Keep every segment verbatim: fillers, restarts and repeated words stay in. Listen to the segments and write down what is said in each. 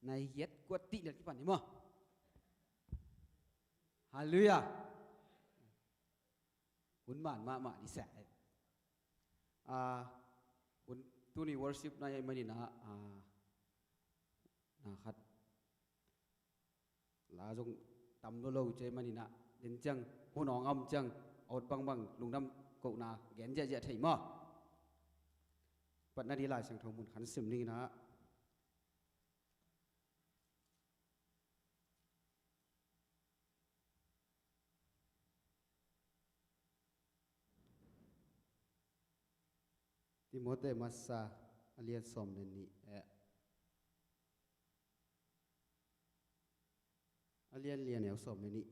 Nai hiat kuat tih lian kipan hi maw? Halleluiah. Hun man mahmah ni seh. Ah, hun tuni worship na i manin ah, ah, na khat la zong tam lo lo ci i manin ah, den ciang hun awng a om ciang a ut bangbang lungdam kohna gen ziahziah thei maw? Patna ding Lai Siangtho mun khat sim ning in ah. Timote masa a lian sawm le nih, eh, a lian li a neu sawm le nih.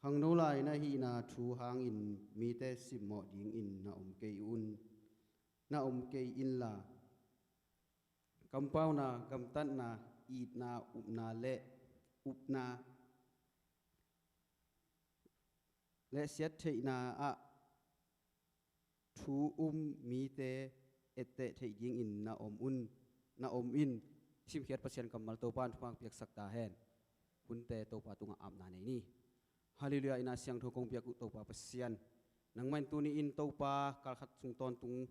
Khangno lai na hihna thu hangin mite simmawh dingin na om kei un, na om kei inla, kampauna, gamtatna, itna, upna le upna le siattheihna ah thu um mite etteh theih dingin na om un, na om in. Simkhiat Pasian kammal Topa in thupha piaksak ta hen. Hunte Topa tungah apna nei ni. Halleluiah. Inn ah siangtho kong piak uh Topa Pasian, nangmah in tuni in Topa, kalkhat sung tawntung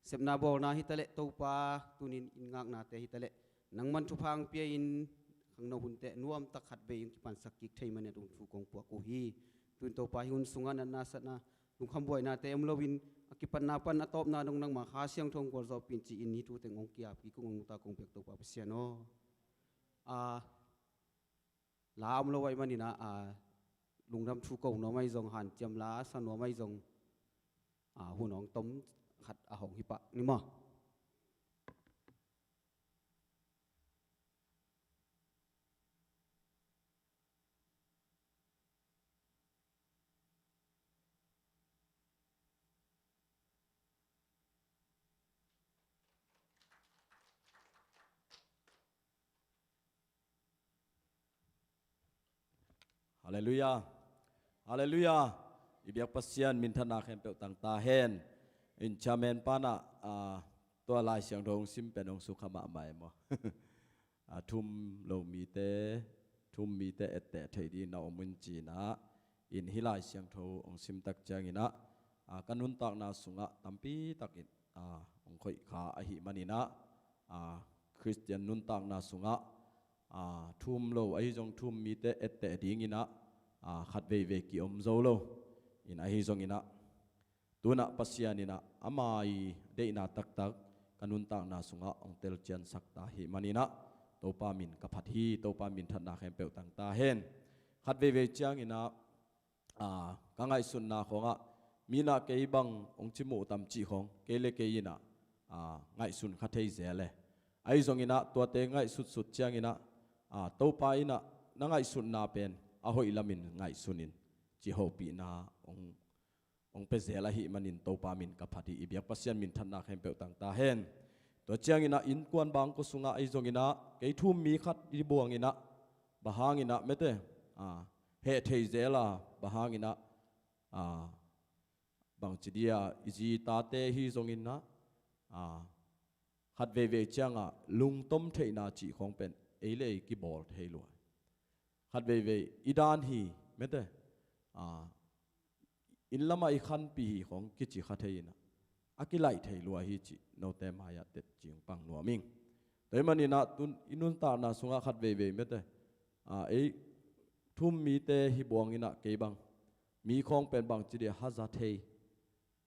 sepna bawlna hi taleh Topa, tuni in inn ngaknate hi taleh nangmah in thupha hong pia in, khangno hunte nuamtak khat vei hong kipansak kik thei manin a tung thu kong puak uh hi. Tun Topa, hih hun sungah natna satna, lungkham buainate om loin a kipatna pan a tawpna dong nangma Kha Siangtho hong gualzawhpih in ci-in hih thu teng hong ki-ap kik ung, hong nungta kong piak Topa Pasian aw. A la om lo ahih manin ah, a lungdam thu ko nuam ahi zong, hanciam la sa nuam ahi zong, a hun hong tom khat a hong hi pah ni maw? Halleluiah. Halleluiah. I biak Pasian minthanna khempeuh tang ta hen. In chairman pa in ah, ah, tua Lai Siangtho hong sim pen hong sukha mahmah e maw? A thum lo mite, thum mite etteh thei dingin na om un ci-in ah, in hih Lai Siangtho hong sim tak ciangin ah, a, ka nuntakna sungah tampi takin, a, hong khoih kha ahih manin ah, a, Khristian nuntakna sungah, a, thum lo ahi zong thum mite etteh dingin ah, a, khat veivei ki-om zo lo. In ahi zongin ah, tu-in ah Pasian in ah ama i deihna taktak ka nuntakna sungah hong telciansak ta ahih manin ah Topa min ka phat hi. Topa minthanna khempeuh tang ta hen. Khat veivei ciangin ah, a, ka ngaihsutna khawngah mi in ah kei bang hong ci muh tam cih khawng kei le kei in ah, a, ngaihsun kha thei zel e. Ahi zongin ah tuate ngaihsutsut ciangin ah, a, Topa in ah na ngaihsutna pen a hoih lamin ngaihsun in, ci hopihna hong hong pia zel ahih manin Topa min ka phat hi. I biak Pasian minthanna khempeuh tang ta hen. Tua ciangin ah innkuan bangkua sungah ahi zongin ah kei thum mi khat i buangin ah, bang hangin ah mete, a, heh thei zel a, bang hangin ah, a, bangci dia i zi i tate hi zongin ah, a, khat veivei ciangah lungtom theihna cih khawng pen ei le ei kibawl thei lua. Khat veivei i dan hi mete, a, inn lamah i khanpih hi khawng kici kha thei in ah, a kilaih thei lua hi cih note mai-ah tetcing pang nuam ing. Tua ahih manin ah tun i nuntakna sungah khat veivei mete, a, ei thum mite hi buangin ah kei bang mi khawng pen bangci dia haza thei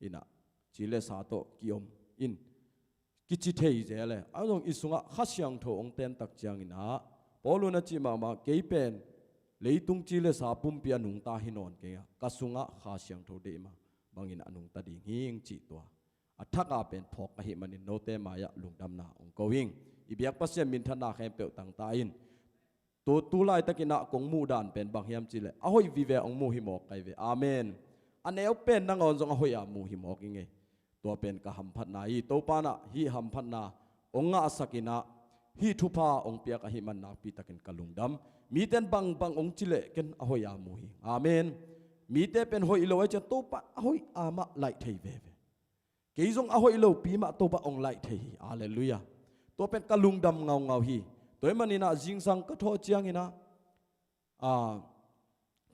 in ah, ci le sa tawh ki-om in kici thei zel e. A zong i sungah Kha Siangtho hong ten tak ciangin ah, Paul in a cih mahmah, kei pen leitung ci le sa pumpi a nungta hi nawn kei a, ka sungah Kha Siangtho deih mah bangin a nungta ding hi ing cih tua a thak a pen phawk ahih manin note mai-ah lungdamna hong ko ing. I biak Pasian minthanna khempeuh tang ta in. Tu, tu laitakin ah kong muh dan pen bang hiam cih leh a hoih vive hong mu hi mawk ka hi ve. Amen. A neu pen nangawn zong a hoih a mu hi mawk ing e. Tua pen ka hamphatna hi. Topa in ah hih hamphatna hong ngahsak in ah hih thupha hong piak ahih man nakpi takin ka lungdam. Mite in bangbang hong ci leh ken a hoih a mu hi. Amen. Mite pen hoih lo ahih ciang Topa a hoih a mah laih thei veve. Kei zong a hoih lopi mah Topa hong laih thei hi. Halleluiah. Tua pen ka lungdam ngaungau hi. Tua ahih maninah zingsang ka thawh cianginah, a,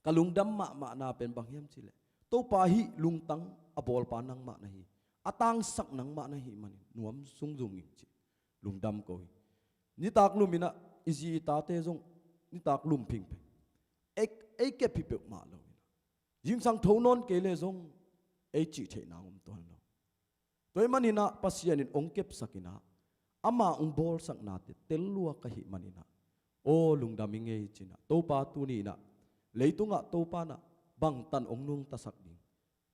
ka lungdam mahmahna pen bang hiam cihleh, Topa hih lungtang a bawlpa nangmah na hi, a tangsak nangmah na hih manin nuam sungzung ing ci. Lungdam ko hi. Nitak luminah i zi i tate zong nitak lum phingphing. Ei, ei kep hi peuhmah loinah, zingsang tho nawn kei le zong ei cih theihna om tuan lo. Tua ahih maninah Pasian in hong kepsakinah, ama hong bawlsaknate tel lua ka hih maninah, aw lungdam ing ei cinah, Topa tuni inah leitungah Topa inah bangtan hong nungtasak ding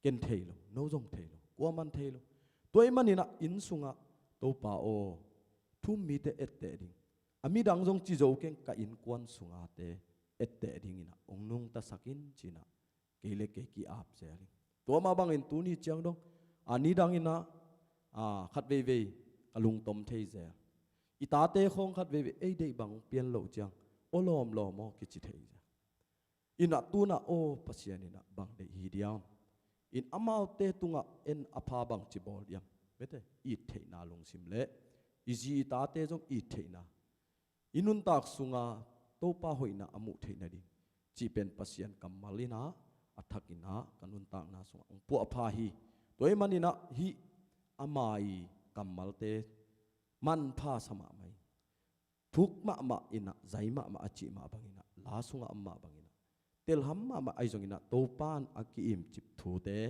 ken thei lo, no zong thei lo, kuaman thei lo. Tua ahih maninah inn sungah Topa aw, thu-um mite etteh ding, a midang zong ci zo keng, ka innkuan sungate etteh dinginah hong nungtasak in cinah, kei le kei ki-ap zel ing. Tua mah bangin tuni ciang dong, a, nidanginah, a, khat veivei ka lungtom thei zel. I tate khawng khat veivei ei deih bang pian loh ciang, aw lawmlawm aw kici thei zel. Inah tunah aw Pasian inah bang deih hi diam? In amaute tungah en a pha bangci bawl diam? Mete, it theihna lungsim le i zi i tate zong it theihna, i nuntak sunga Topa hoihna a muh theih nading cih pen Pasian kammal inah a thakinah ka nuntakna sungah hong puahpha hi. Tua ahih maninah hih ama i kammalte manpha sa mahmah hi. Thuk mahmah inah, zai mahmah a cih mah banginah, la sungah om mah banginah, telham mahmah ahi zonginah Topa in a ki-imcip thute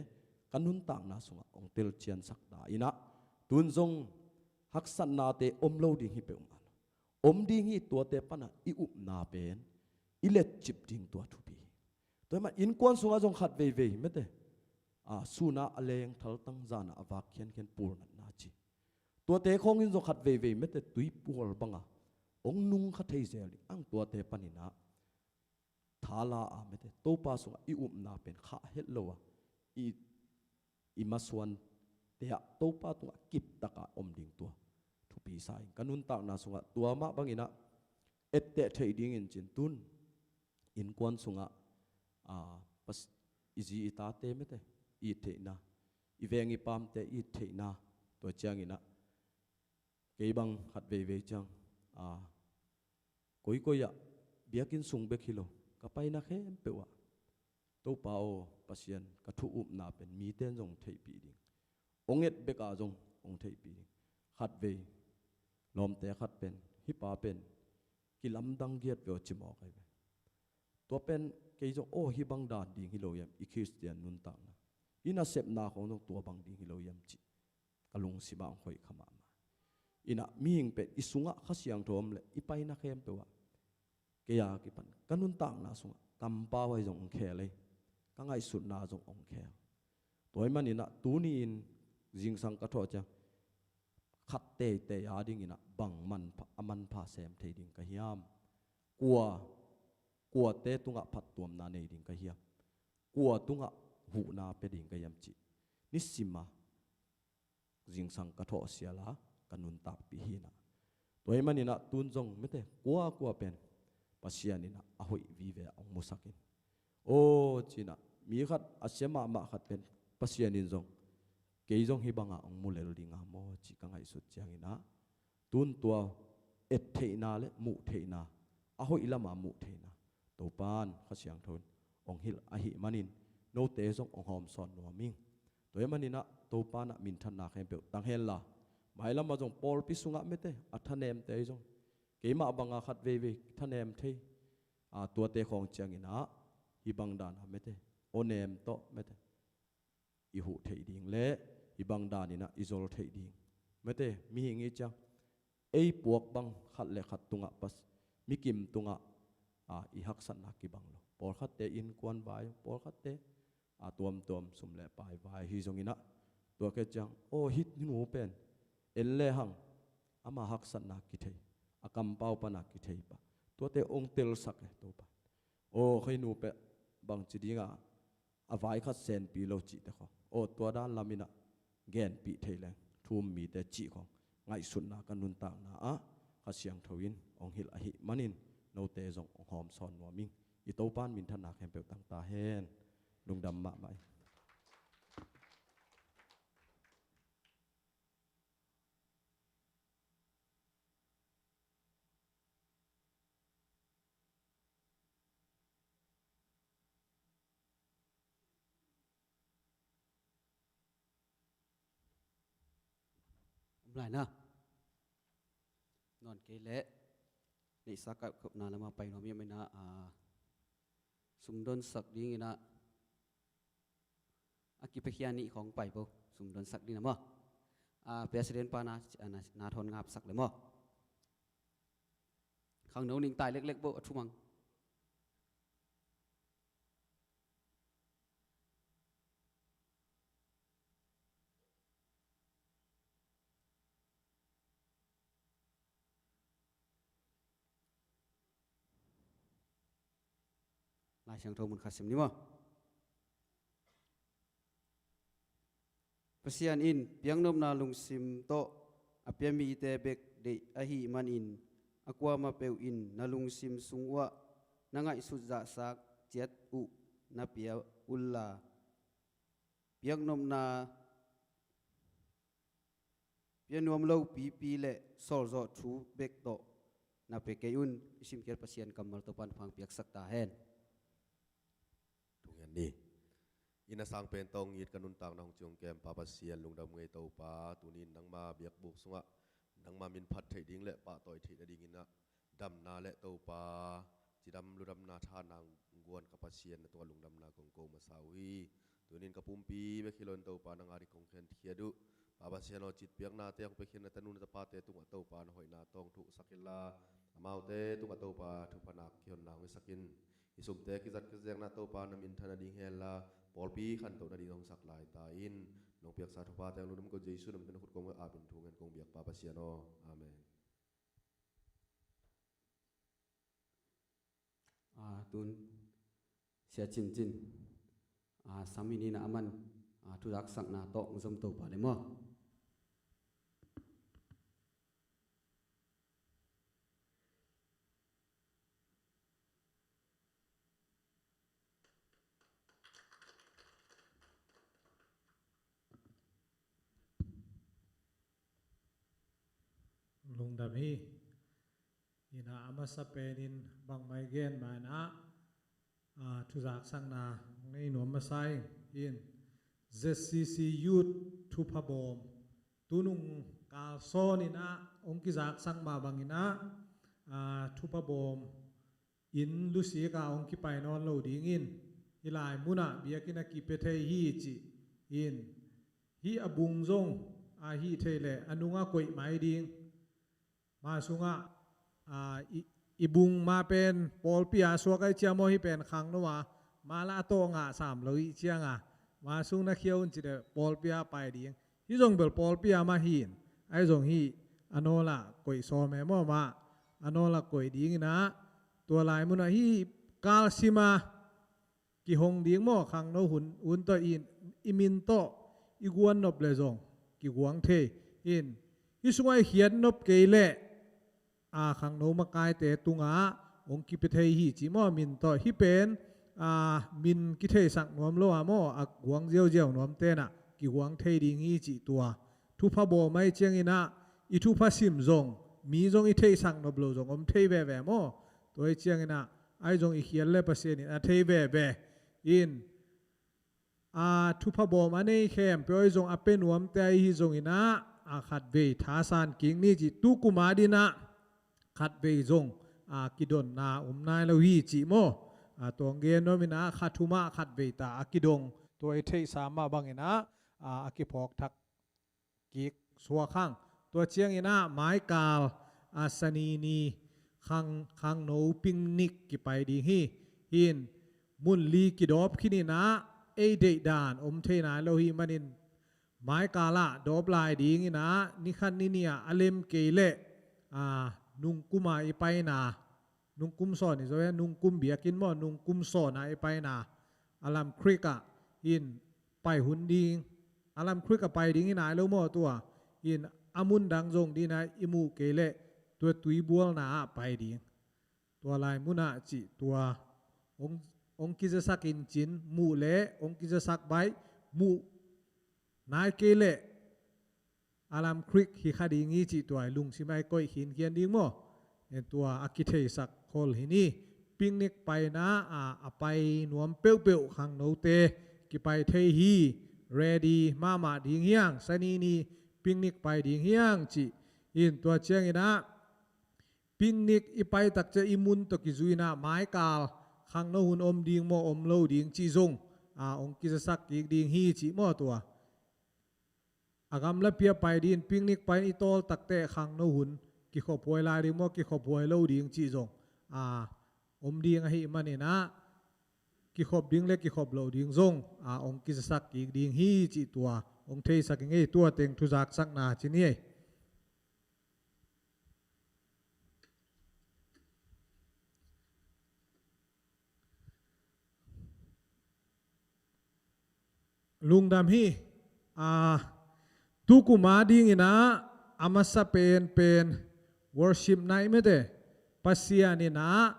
ka nuntakna sungah hong telciansak ta inah, tun zong haksatnate om lo ding hi peuhmah lo. Om ding hi, tuate panah i upna pen i letcip ding tua thupi hi. Tua ahih man innkuan sungah zong khat veivei mete, a, sun-a a leng thaltang, zan-a a vak khiankhian pulnatna ci, tuate khawngin zong khat veivei mete tui pual banga hong nungkha thei zel ding ang, tuate paninah thala a mete Topa sungah i upna pen khah het lo a, i, i masuante ah Topa tungah kiptaka om ding tua thupi sa in, ka nuntakna sungah tua mah banginah etteh theih dingin cin tun innkuan sungah, a, pas-, i zi i tate mete it theihna, i veng i pamte it theihna, tua cianginah kei bang khat veivei ciang, a, koikoi ah, biakinn sung bek hi lo, ka paina khempeuh ah Topa aw Pasian, ka thu-upna pen mite in zong theihpih ding, hong et bekah zong hong theihpih ding. Khatvei lawmte khat pen, hih pa pen kilamdang giat veu ci mawk ahi ve. Tua pen kei zong aw hih bang dan ding hi lo hiam, i Khristian nuntakna, i nasepna khawng zong tua bang ding hi lo hiam cih ka lungsimah hong hoih kha mahmah. Inah mihing pen i sungah Kha Siangtho om leh i paina khempeuh ah kei a kipan ka nuntakna sungah kampau ahi zong hong khel ei, ka ngaihsutna zong hong khel. Tua ahih maninah tuni-in zingsang ka thawh ciang khat teitei a dinginah bang manpha, a manpha sem thei ding ka hiam? Kua, kuate tungah phattuamna nei ding ka hiam? Kua tungah huhna pia ding ka hiam cih nisima zingsang ka thawh siala ka nuntakpih hinah. Tua ahih maninah tun zong mete kuakua pen Pasian inah a hoih vive a hong musak in, aw cinah mi khat a sia mahmah khat pen Pasian in zong kei zong hih bangah hong mu lel dinga maw cih ka ngaihsut cianginah, tun tua et theihna le muh theihna, a hoih lama muh theihna Topa in Kha Siangtho in hong hilh ahih manin note zong hong hawmsawn nuam ing. Tua ahih maninah Topa inah minthanna khempeuh tang henla, mailamah zong pawlpi sungah mete a thanemte ahi zong, keimah banga khat veivei thanem thei, a, tuate khawng cianginah hih bang dana mete aw nem tawh mete i huh theih ding le hih bang daninah i zol theih ding, mete mihing i ciang ei puak bang khat le khat tungah pas, mikim tungah, a, i haksatna kibang lo. Pawlkhatte innkuan vai, pawlkhatte, a, tuamtuam sum le pai vai hi zonginah, tua kei ciang aw hih nu pen en lehang ama haksatna kithei, a kampau pana kithei pah, tuate hong telsak e Topa. Aw kei nu pen bangci dinga a vai khat senpi lo cihte khawng, aw tua dan laminah genpih thei leng thu-um mite cih khawng ngaihsutna ka nuntakna ah Kha Siangtho in hong hilh ahih manin note zong hong hawmsawn nuam ing. I Topa in minthanna khempeuh tang ta hen. Lungdam mahmah ing. Lai na. Nawn kei leh neihsa kalh khopna lamah pai nuam hiam inah, a, sumdonsak ding inah, a kipiakhia nih khawng pai po, sumdonsak ding inah maw. A, president pa na, na, na thawn ngapsak le maw. Khangno ning tai leklek po, a thumang. Lai Siangtho mun khat sim ni maw. Pasian in piaknopna lungsim tawh a pia mite bek deih ahih manin, a kuamah peuh in na lungsim sung uhah na ngaihsut zahsak ciat uh na pia unla, piaknopna pia nuam lo pipi le sawlzawh thu bek tawh na pia kei un. I simkhiat Pasian kammal Topa'n thupha piaksak ta hen. Thungen ni. Inn a sang pen tawh hong it ka nuntakna hong ciong kem Pa Pasian lungdam ngei Topa, tuni in nangma biakbuk sungah nangma min phat theih ding le pahtawi theih nading inah damna le Topa cidam ludamna tha nang guan ka Pasian na tungah lungdamna kong ko masa uh hi. Tuni in ka pumpi bek hi loin Topa nang a dik kong khenkhia uh. Pa Pasian aw, citpiaknate hong piakhiatna tanu na tapate tungah Topa na hoihna tawh hong thuhsak inla, amaute tungah Topa thupha nak kihonna hong hisak in. Hih sumte kizat kizekna Topa na minthan nading henla, pawlpi khantoh nading hong sak lai ta in. Nong piaksa thuphate hong lungdam ko Jesu na min tawh na khut kong apin thungen kong biak Pa Pasian aw. Amen. A, tun Sia Cin Cin, a, sam hi ni na, aman, a, thuzaksakna tawh hong zom to pah le maw. Lungdam hi. Inah a masa penin bangmah i gen ma inah, a, thuzaksakna nei nuam masa ing. In Z C C Youth thupha bawm, tunung kal sawn inah hong kizaksak mah bang inah, a, thupha bawm inn lusik ah hong kipai nawn lo dingin, hih lai munah biakinn a kipia thei hi ci. In hih a bung zong a hih thei leh a nungah koih mai ding. Ma sungah, a, i, i bung ma pen pawlpi a suak ahih ciang maw, hih pen khangno a, ma lah a tawh ngah sam lo ahih ciang a, ma sung na khia un ci leh pawlpi a pai ding. Hih zong bel pawlpi a mah hi in, ahi zong hih a nawl ah koih sawm e maw mah, a nawl ah koih ding inah, tua lai munah hih kal sim a kihong ding maw, khangno hun, hun tawh in, i min tawh i guan nop leh zong kiguang thei. In hih sungah i khiat nop kei leh, a, khangno makaite tungah hong kipia thei hi ci maw, min tawh. Hih pen, a, min kitheisak nuam lo a maw, a guang ziauziau nuamte nah kiguang thei ding hi cih tua. Thupha bawm ahih ciang inah i thupha sim zong, mi zong i theihsak nop lo zong om thei veve maw. Tua ahih ciang inah, ahi zong i khial leh Pasian in a thei veve. In, a, thupha bawm a nei khempeuh ahi zong a pia nuamte ahi zong inah, a, khatvei thasan kik ni ci. Tu kum a dinah khatvei zong, a, kidonna om nai lo hi ci maw. A, tua hong gen nuam inah kha thum ah khatvei ta a kidong, tua i theihsa mah bang inah, a, a kiphawk thak kik suak hang. Tua ciang inah maikal, a, Sani ni khang, khangno picnic kipai ding hi. Hin mun li kidawp khin inah ei deih dan om thei nai lo hi manin, maikal ah dawp lai ding inah ni khat ni nih ah a lem kei leh, a, nungkum a i paina, nungkum sawn i zo e, nungkum biakinn maw, nungkum sawn a i paina Alam Creek ah in pai hun ding. Alam Creek ah pai ding hi nai lo maw tua. In a mun dang zong ding inah i muh kei leh tua tuibualna ah pai ding. Tua lai munah cih tua hong, hong kizasak in cin, muh leh hong kizasak baih, muh nai kei leh Alam Creek hi kha ding hi cih tua i lungsim ah i koih khinkhian ding maw. En tua a kitheisak khol hi ni. Picnic paina, a, a pai nuam peuhpeuh khangnote kipai thei hi. Ready mahmah ding hi hang. Sani ni picnic pai ding hiang cih. In tua ciangin ah picnic i pai tak ciang i mun tawh kizui in ah maikal khangno hun om ding maw om lo ding cih zong a hong kizasak kik ding hi cih maw tua. A gamlapi a pai ding picnic pai in i tawl tak teh khangno hun kikhop huai lai ding maw kikhop huai lo ding cih zong a om ding ahih manin ah kikhop ding le kikhop lo ding zong a hong kizasak kik ding hi cih tua hong theisak i ngei. Tua teng thuzaksakna ci ni ei. Lungdam hi. A, tukum a dingin ah a masa penpen worship night mete Pasian in ah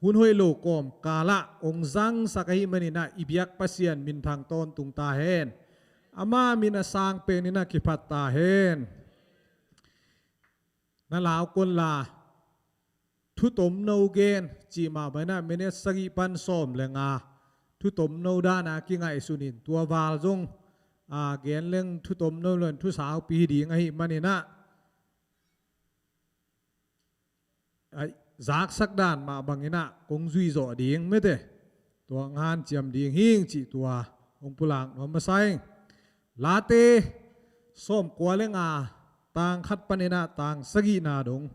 hun hoih lo kawmkal ah hong zangsak ahih manin ah i biak Pasian minthang tawntung ta hen. Ama min a sang pen in ah kiphat ta hen. Na lau kon la thutomno gen cih mah bang in ah minute sagih pan sawm le nga thutomno dan a kingaihsun in tua val zong a gen leng thutomno lo in thusaupi hi ding ahih manin ah a zaksak dan mah bang in ah kong zui zawh ding mete tua hong hanciam ding hing cih tua hong pulak nuam masa ing. Late sawmkua le nga tang khat pan in ah tang sagihna dong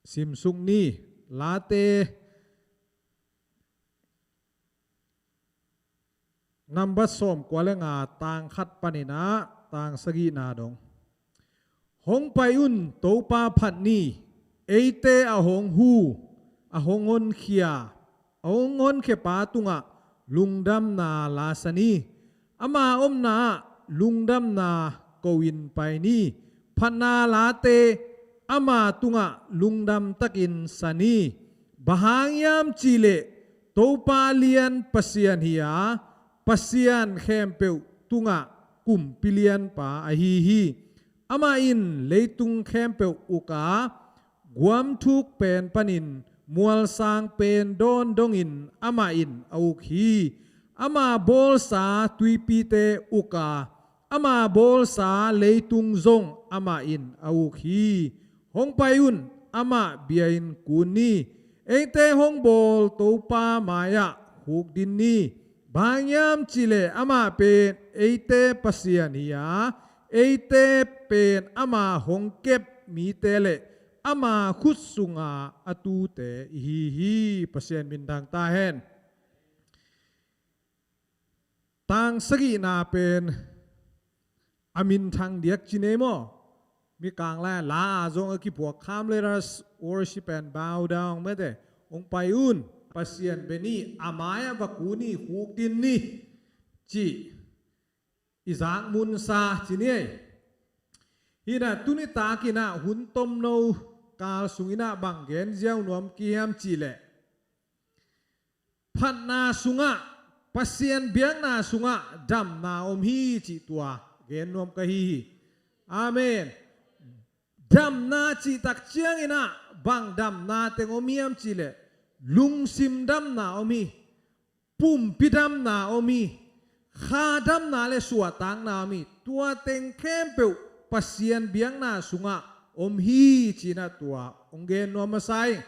simsuk ni. Late number sawmkua le nga tang khat pan in ah tang sagihna dong. Hong pai un Topa phat ni, eite a hong hu, a hong honkhia, a hong honkhia pa tungah lungdamna lasa ni. Ama omna ah lungdamna ko in pai ni. Phatna late ama tungah lungdam takin sa ni. Bang hang hiam cih leh Topa lian Pasian hi a, pasian khempeuh tungah kumpi lianpa ahi hi. Amah in leitung khempeuh uk a, guam thuk pen panin mual sang pen dawn dongin amah in a uk hi. Ama bawlsa tuipite uk a, ama bawlsa leitung zong amah in a uk hi. Hong pai un, amah bia-in kun ni. Eite hong bawl Topa mai-ah khukdin ni. Bang hang hiam cih leh amah pen eite Pasian hi a, eite pen ama hong kep mite le ama khut sunga a tute i hi hi. Pasian minthang ta hen. Tang sagihna pen a minthang diak ci nei maw? Mikang lai la a zong a kipuak kham, let us worship and bow down mete. Hong pai un, Pasian bia ni, a mai-ah va kun ni, khukdin ni cih i zak munsa ci ni ei. Hi in ah tuni takin ah hun tomno kal sungin ah bang gen ziau nuam ka hiam cih leh phatna sungah, Pasian biakna sungah damna om hi cih tua gen nuam ka hi hi. Amen. Damna cih tak ciangin ah bang damna teng om hiam cih leh lungsim damna om hi. Pumpi damna om hi. Kha damna le suahtakna om hi. Tua teng khempeuh Pasian biakna sungah om hi ci-in ah tua hong gen nuam masa ing.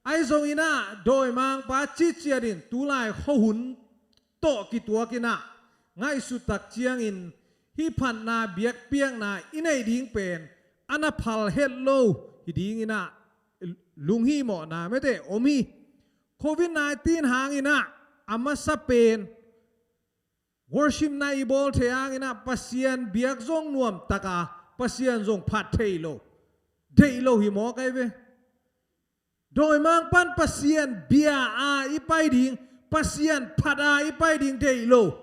Ahi zongin ah dawimangpa citciat in tulai khuahun tawh kituakin ah ngaihsut tak ciangin hih phatna biakpiakna i neih ding pen a na phal het lo hi dingin ah lunghimawhna mete om hi. Covid nineteen hangin ah a masa pen worship night i bawl thei hangin ah Pasian biak zong nuamtaka Pasian zong phat thei lo, deih lo hi mawk ahi ve. Dawimangpa'n Pasian bia a i pai ding, Pasian phat a i pai ding deih lo.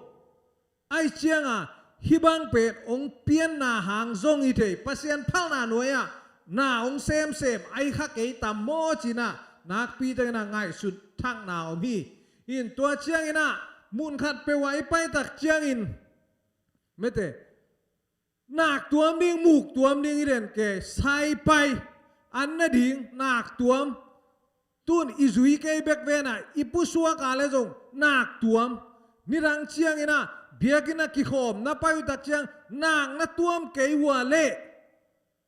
Ahi cianga hih bang pen hong pianna hang zong hi thei, Pasian phalna nuai-ah na hong semsem ahi kha kei tam maw ci-in ah nakpi takin ah ngaihsut thakna om hi. Hi in tua ciangin ah mun khat peuh ah i pai tak ciangin mete naktuam ding, muktuam ding i den kei, saipai, an na ding, naktuam. Tun i zui kei bek ven ah i pusuak a le zong naktuam. Nidang ciangin ah Biakinn ah kikhawm na pai uh tak ciang nak na tuam kei uh a leh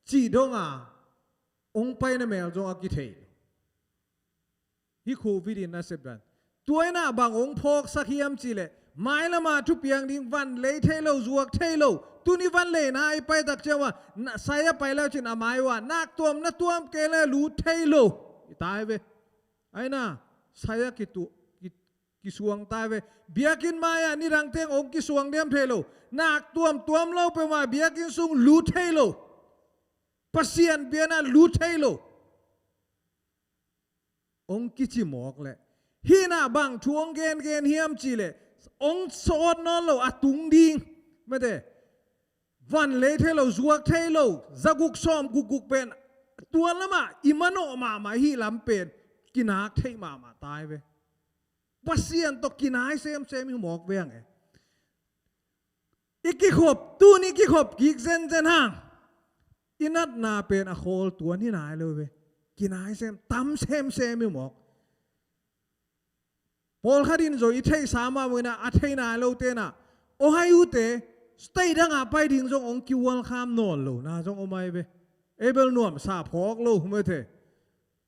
cih dong a hong pai na mel zong a kithei lo. Hih Covid in a sep dan. Tua in ah bang hong phawksak hiam cih leh, mailam a thupiang ding van lei thei lo, zuak thei lo. Tuni van leina i pai tak ciang ua, na, sai a pai le cin a mai ua, nak tuam na tuam kei le lut thei lo. I tai ve. Ai na, sai a kitu, ki, kisuang tai ve. Biakinn mai ah nidang teng hong kisuang diam thei lo. Nak tuam tuam lo peuhmah biakinn sung lut thei lo. Pasian biakinn ah lut thei lo. Hong kici mawk leh. Hih in ah bang thu hong gengen hiam cih leh, hong sawt nawn lo a tung ding. Mate. Van lei thei lo, zuak thei lo, za guk sawm guk guk pen. Tua lamah, i manawh mahmah hih lam pen. Kinak theih mahmah tai ve. Pasian tawh kinai semsem hi mawk ve ang e. I kikhop, tun i kikhop kik zenzen hang. I natna pen a khawl tuan hi nai lo ve. Kinai sem, tam semsem hi mawk. Pawlkhat in zong i theihsa mahmah in ah, a thei nai lo te in ah. Aw hai uh te, state dang ah pai ding zong hong ki-welcome nawn lo na zong om ai ve. Ei bel nuamsa phawk lo, mate.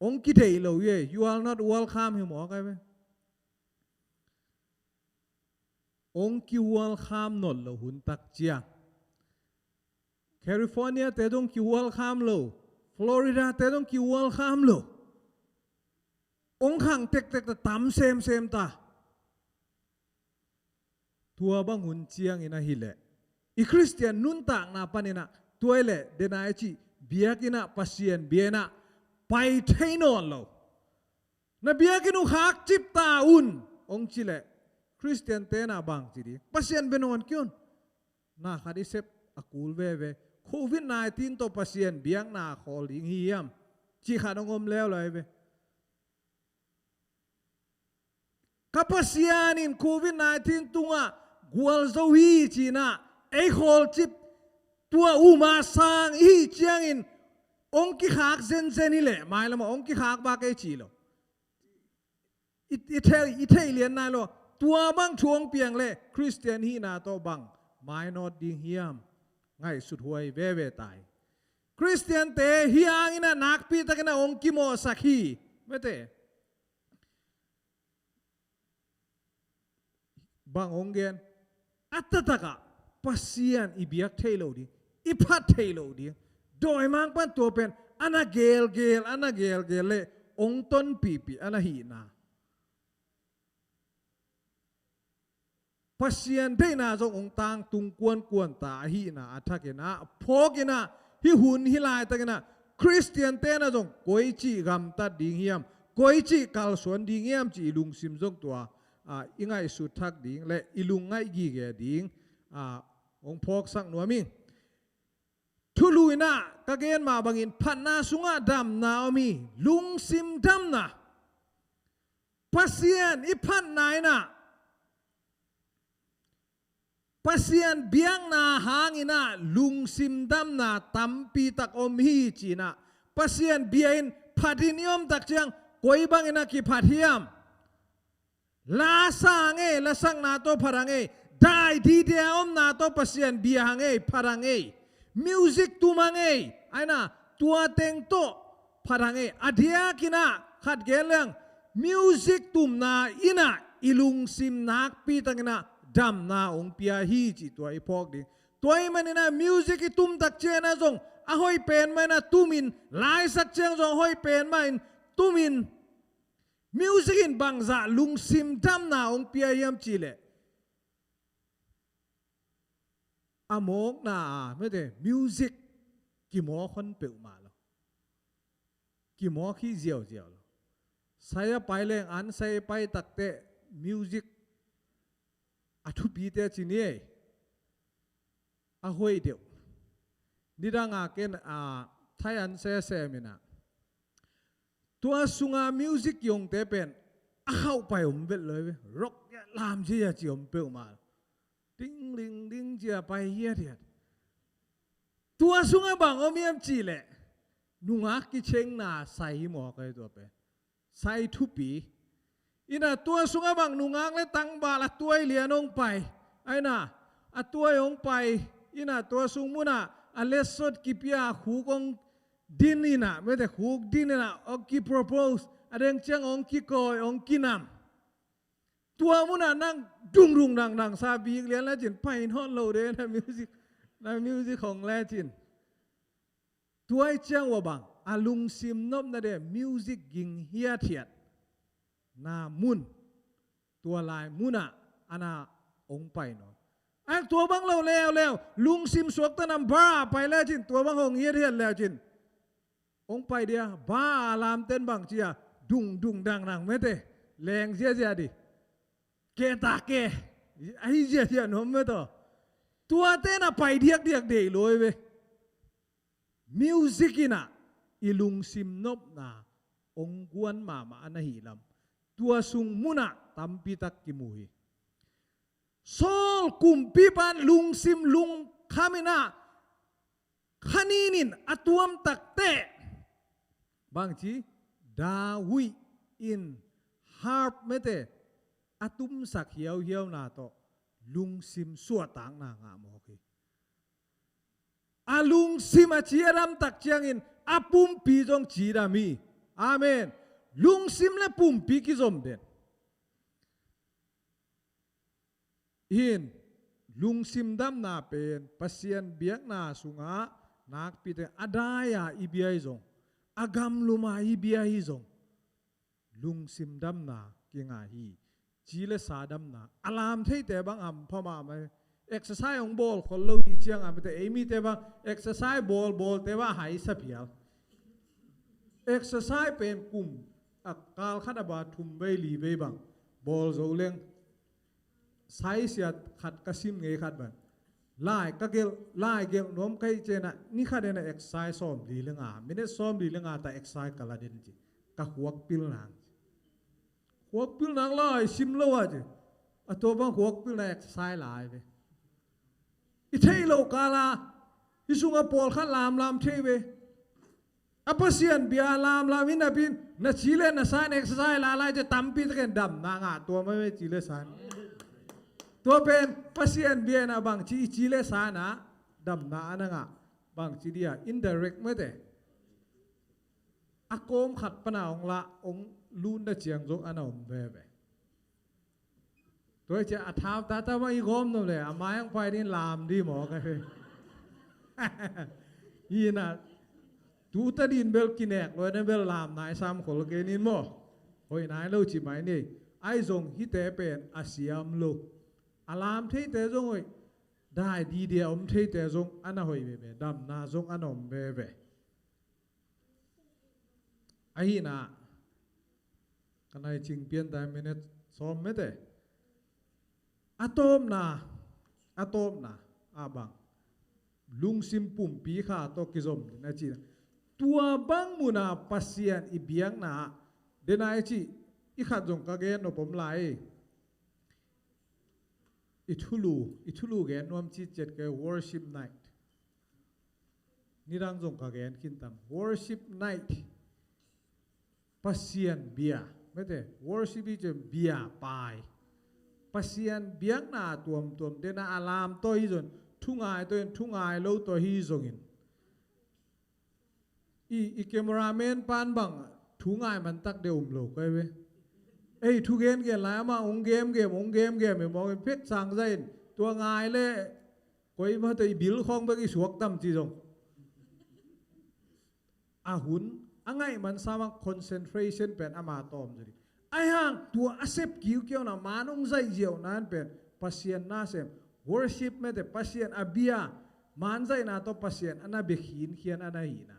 Hong kideih lo hi e, you are not welcome hi mawk ai ve. Hong ki-welcome nawn lo hun tak ciang. California te dong ki-welcome lo. Florida te dong ki-welcome lo. Hong khang tektek ta, tam semsem ta. Tua bang hun ciangin ahih leh, i Khristian nuntakna panin ah, tua ahih leh, den a i cih, biakinn ah, Pasian biakinn ah, pai thei nawn lo. Na biakinn uh khak cip ta un, hong cih leh, Khristian te in ah bang ci ding. Pasian bia nawn kei un. Na khat i sep a kul veve. Covid nineteen tawh Pasian biakna khawl ding hi hiam? Cih khat hong om leuleu ve. Ka Pasian in Covid nineteen tungah gualzo hi ci-in ah, ei khawlcip tua um a sang i hih ciangin, hong kikhak zenzen hi leh, mailam ah hong kikhak bak ei ci lo. I, i thei, i thei lian nai lo. Tua bang thu hong piang leh, Khristian hihna tawh bang mainawt ding hiam? Ngaihsut huai veve tai. Khristiante hih hangin ah nakpi takin ah hong kimawhsak hi. Mate. Bang hong gen? A taktak ah Pasian i biak thei lo ding, i phat thei lo ding. Dawimangpa'n tua pen a na gelgel, a na gelgel leh hong tonpihpih a na hihna. Pasian deihna zong hong tangtung kuankuan ta ahihna a thakin ah, phawkin ah, hih hun hih laitakin ah, Khristiante in ah zong koici gamtat ding hiam, koici kalsuan ding hiam cih i lungsim zong tua, ah, i ngaihsut thak ding leh i lungngaih gige ding, ah, hong phawksak nuam ing. Thulu in ah ka gen mah bangin phatna sungah damna om hi, lungsim damna. Pasian i phatna in ah, Pasian biakna hangin ah lungsim damna tampi tak om hi ci-in ah, Pasian bia in phat in i om tak ciang koi bangin ah kiphat hiam? La sa hang ei, lasakna tawh phat hang ei. Dai dide a omna tawh Pasian bia hang ei, phat hang ei. Music tum hang ei. Ai na, tua teng tawh phat hang ei. A diakin ah khat gen leng, music tumna in ah i lungsim nakpi takin ah damna hong pia hi cih tua i phawk ding. Tua ahih manin ah music i tum tak ciang ah zong a hoih pen mah in ah tumin, la i sak ciang zong a hoih pen mah in tumin, music in bangzah lungsim damna hong pia hiam cih leh, a mawkna ah, mate, music kimawk hon peuhmah lo. Kimawk hi ziauziau lo. Sai a pai leng, an sai a pai takteh music a thupite ci ni ei. A hoih deuh. Nidang a ken, a, Thai an sesem in ah, tua sunga music yongte pen a khauh pai om vet lo ve. Rock lam ci a ci om peuhmah. Ding ling ding ci a pai hiathiat. Tua sungah bang om hiam cih leh, nungak kicengna sai hi mawk ei tua pen. Sai thupi. In ah tua sungah bang nungak leh tangval a tuai lian hong pai. Aina, a tuai hong pai ina, tua sung muna a letsot kipia khuk hong din ina, mete khuk din ina, hong kipropose, a deng ciang hong kikawi, hong kinam. Tua muna nang dung dung dang dang sa bik lian lecin, pai nat lo de na music, na music hong lecin. Tuai ciang ua bang a lungsim nopna de music ging hiathiat na mun, tua lai muna ana hong pai nawn. Ai, tua bang lo leuleu, lungsim suakta nam bar a pai lecin, tua bang hong hiathiat lecin, hong pai dia, bar a lamten bang cia, dung dung dang dang mete, leng ziazia di, ke ta ke, ahi ziazia nuam mete. Tuate na pai diakdiak dei loi ve. Music ina i lungsim nopna hong guan mahmah ana hi lam, tua sung muna tampi tak kimu hi. Saul kumpipan lungsim lungkham ina khanin in a tuam takte, bangci, David in harp mete a tumsak hiauhiauna tawh lungsim suahtakna ngah mawk hi. A lungsim a cidam tak ciangin a pumpi zong cidam hi. Amen. Lungsim le pumpi kizom den. Hin, lungsim damna pen Pasian biakna sungah nakpite a dai-a i bia hi zong, a gamluma i bia hi zong, lungsim damna kingah hi. Ci le sa damna a lam theite bang hampha mahmah hi. Exercise hong bawl khol lo hi ciang a mite, ei mite bang exercise bawl bawlte bang a haisa phial. Exercise pen kum a kal khat a ba thum vei li vei bang bawl zo leng, saisia khat ka sim ngei khat ban, lai ka gelh, lai gelh nuam ka hih ciangin a, ni khat in a exercise sawm li le nga, minute sawm li le nga ta exercise ka la den ci. Ka khuak pil nang ci. Khuak pil nang lai sim lo a ci. A tua bang khuak pil nang exercise lai ve. I theih loh kala, hih sungah pawlkhat lamlam thei ve. A Pasian bia lamlam hi napi-in, na ci le na sa in exercise lai lai ci, tampi takin damna ngah tuam hi ve, ci le sa in. Tua pen Pasian bia in a bangci i ci le sa in a damna ana ngah, bangci dia, indirect mete. A kawm khat pana hong lah, hong lutna ciang zong ana om veve. Tua hi ciah a thau tata mah i gawm nuam le, a mai hong pai ding lam ding maw ka hi. Hi na, tuta din bel kinek lo, na bel lam nai sam khol kei ning maw. Hoih nai lo ci mai ni. Ahi zong hihte pen a siam lo. A lam theite zong hoih, dai didi a om theite zong ana hoih veve, damna zong ana om veve. Ahi na, ka nai cing pian ta minute sawm mete. A tawpna, a tawpna, a bang, lungsim pumpi kha tawh kizom ding a ci na. Tua bang muna Pasian i biakna, den a i ci, i khat zong ka gen nop om lai. I thulu, i thulu gen nuam ci ciat ka hi, worship night. Nidang zong ka gen khin tam. Worship night. Pasian bia. Mete, worship hi ciang bia pai. Pasian biakna tuamtuam, den a lam tawh hi zong, thungai tawh hi, thungai lo tawh hi zongin. I, i cameraman pan bang thu ngai man tak deuh um lo kai ve. Ei, thu gen gen lai amah hong gemgem, hong gemgem hi mawk in, pek sang zai in, tua ngai le koi mah tawh i bil khawng bek i suak tam ci zong. A hun a ngaih man sa mah concentration pen ama tawm zaw ding. Ahi hang tua a sep kiukiau na, man hong zaih ziau nan pen Pasian nasem, worship mete, Pasian a bia, man zaihna tawh Pasian ana bia khinkhian ana hihna.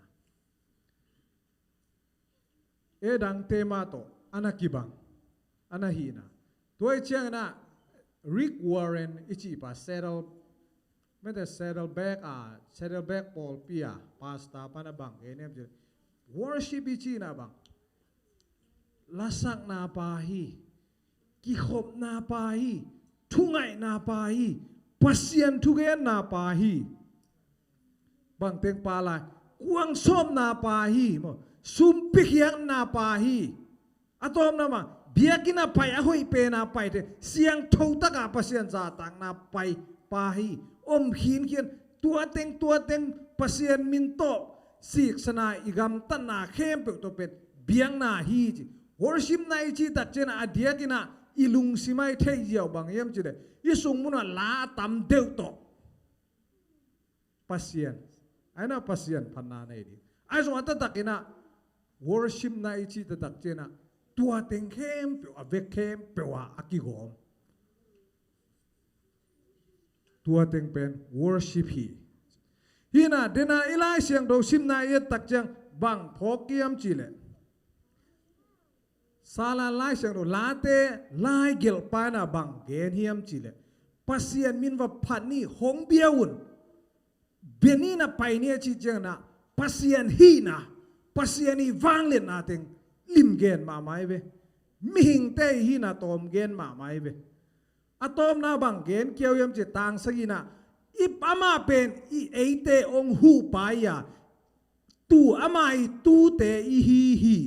E dangte mah tawh ana kibang ana hihna. Tua hi ciangin a Rick Warren i cih pa, Saddle, mete, Saddleback a, Saddleback pawlpi a pastor pan a bang gen hiam cih leh, worship i cihna bang lasakna pa hi, kikhopna pa hi, thungaihna pa hi, Pasian thugenna pa hi. Bang teng pa lai, kuang sawmna pa hi maw, sum piakhiatna pa hi. A tawpna mah Biakinn ah pai a hoih pen a paite, siangtho taka Pasian zahtakna pai pa hi. Om khinkhian, tua teng tua teng Pasian min tawh siksana i gamtatna khempeuh tawh pen biakna hi ci. Worship night i cih tak ciangin ah a diakin ah i lungsim ah i theih ziau bang hiam cih leh, i sung munah la a tam deuh tawh Pasian, ahi na Pasian phatna nei ding. Ahi zong a taktakin ah worship night i cih taktak ciangin ah tua teng khempeuh, a vek khempeuh ah a kigawm. Tua teng pen worship hi. Hi na, dena i Lai Siangtho simna i et tak ciang bang phawk hiam cih leh, Sala Lai Siangtho Late lai gelhpa in ah bang gen hiam cih leh, Pasian min va phat ni, hong bia un, bia ni, na pai ni a cih ciangin ah Pasian hihna, Pasian i vangliatna teng lim gen mahmah hi ve. Mihingte i hihna tawm gen mahmah hi ve. A tawpna bang gen kiau hiam cih leh, tang sagihna, i, amah pen i eite hong huhpa hi a, tu, ama i tute i hi hi.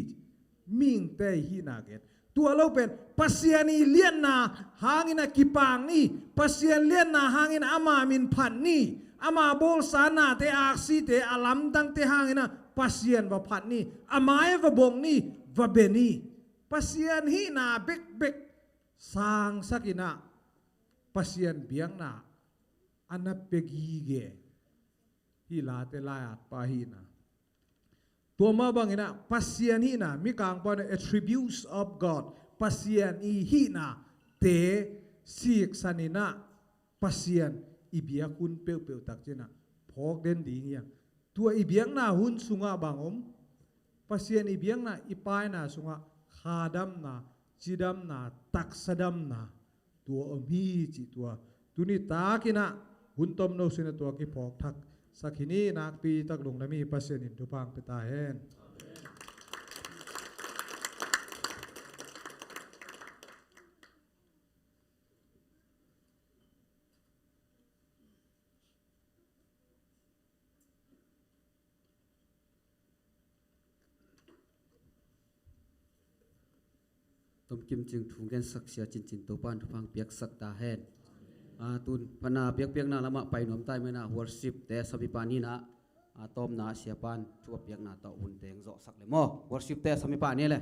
Mihingte i hihna gen. Tua lo pen Pasian i liatna hangin ah kipak ni, Pasian liatna hangin ama min phat ni, ama bawlsa nate, aksite, a lamdangte hangin ah Pasian va phat ni, a mai va bawng ni, va bia ni. Pasian hihna bekbek sangsakin ah Pasian biakna a na pia gige. Hih Late lai-atpa hihna. Tua mah bangin ah Pasian hihna, Mikangpa in ah attributes of God, Pasian i hihna te siksanin ah Pasian i biak hun peuhpeuh tak ciangin ah phawk den ding hi hang. Tua i biakna hun sungah bang om? Pasian i biakna, i paina sungah khadamna, cidamna, taksadamna, tua om hi cih tua tuni takin ah hun tomno sungah tua kiphawk thak sak hi ni. Nakpi tak lungdam hi. Pasian in thupha hong pia ta hen. Tomkim cing thu gensak Sia Cin Cin, Topa'n thupha hong piaksak ta hen. A, tun pan a biakpiakna lamah pai nuam ta ahih manin ah worship te samipa ni in ah, a, tawpna Siapa'n thu a piakna tawh hun teng zawhsak le maw. Worship te samipa ni le.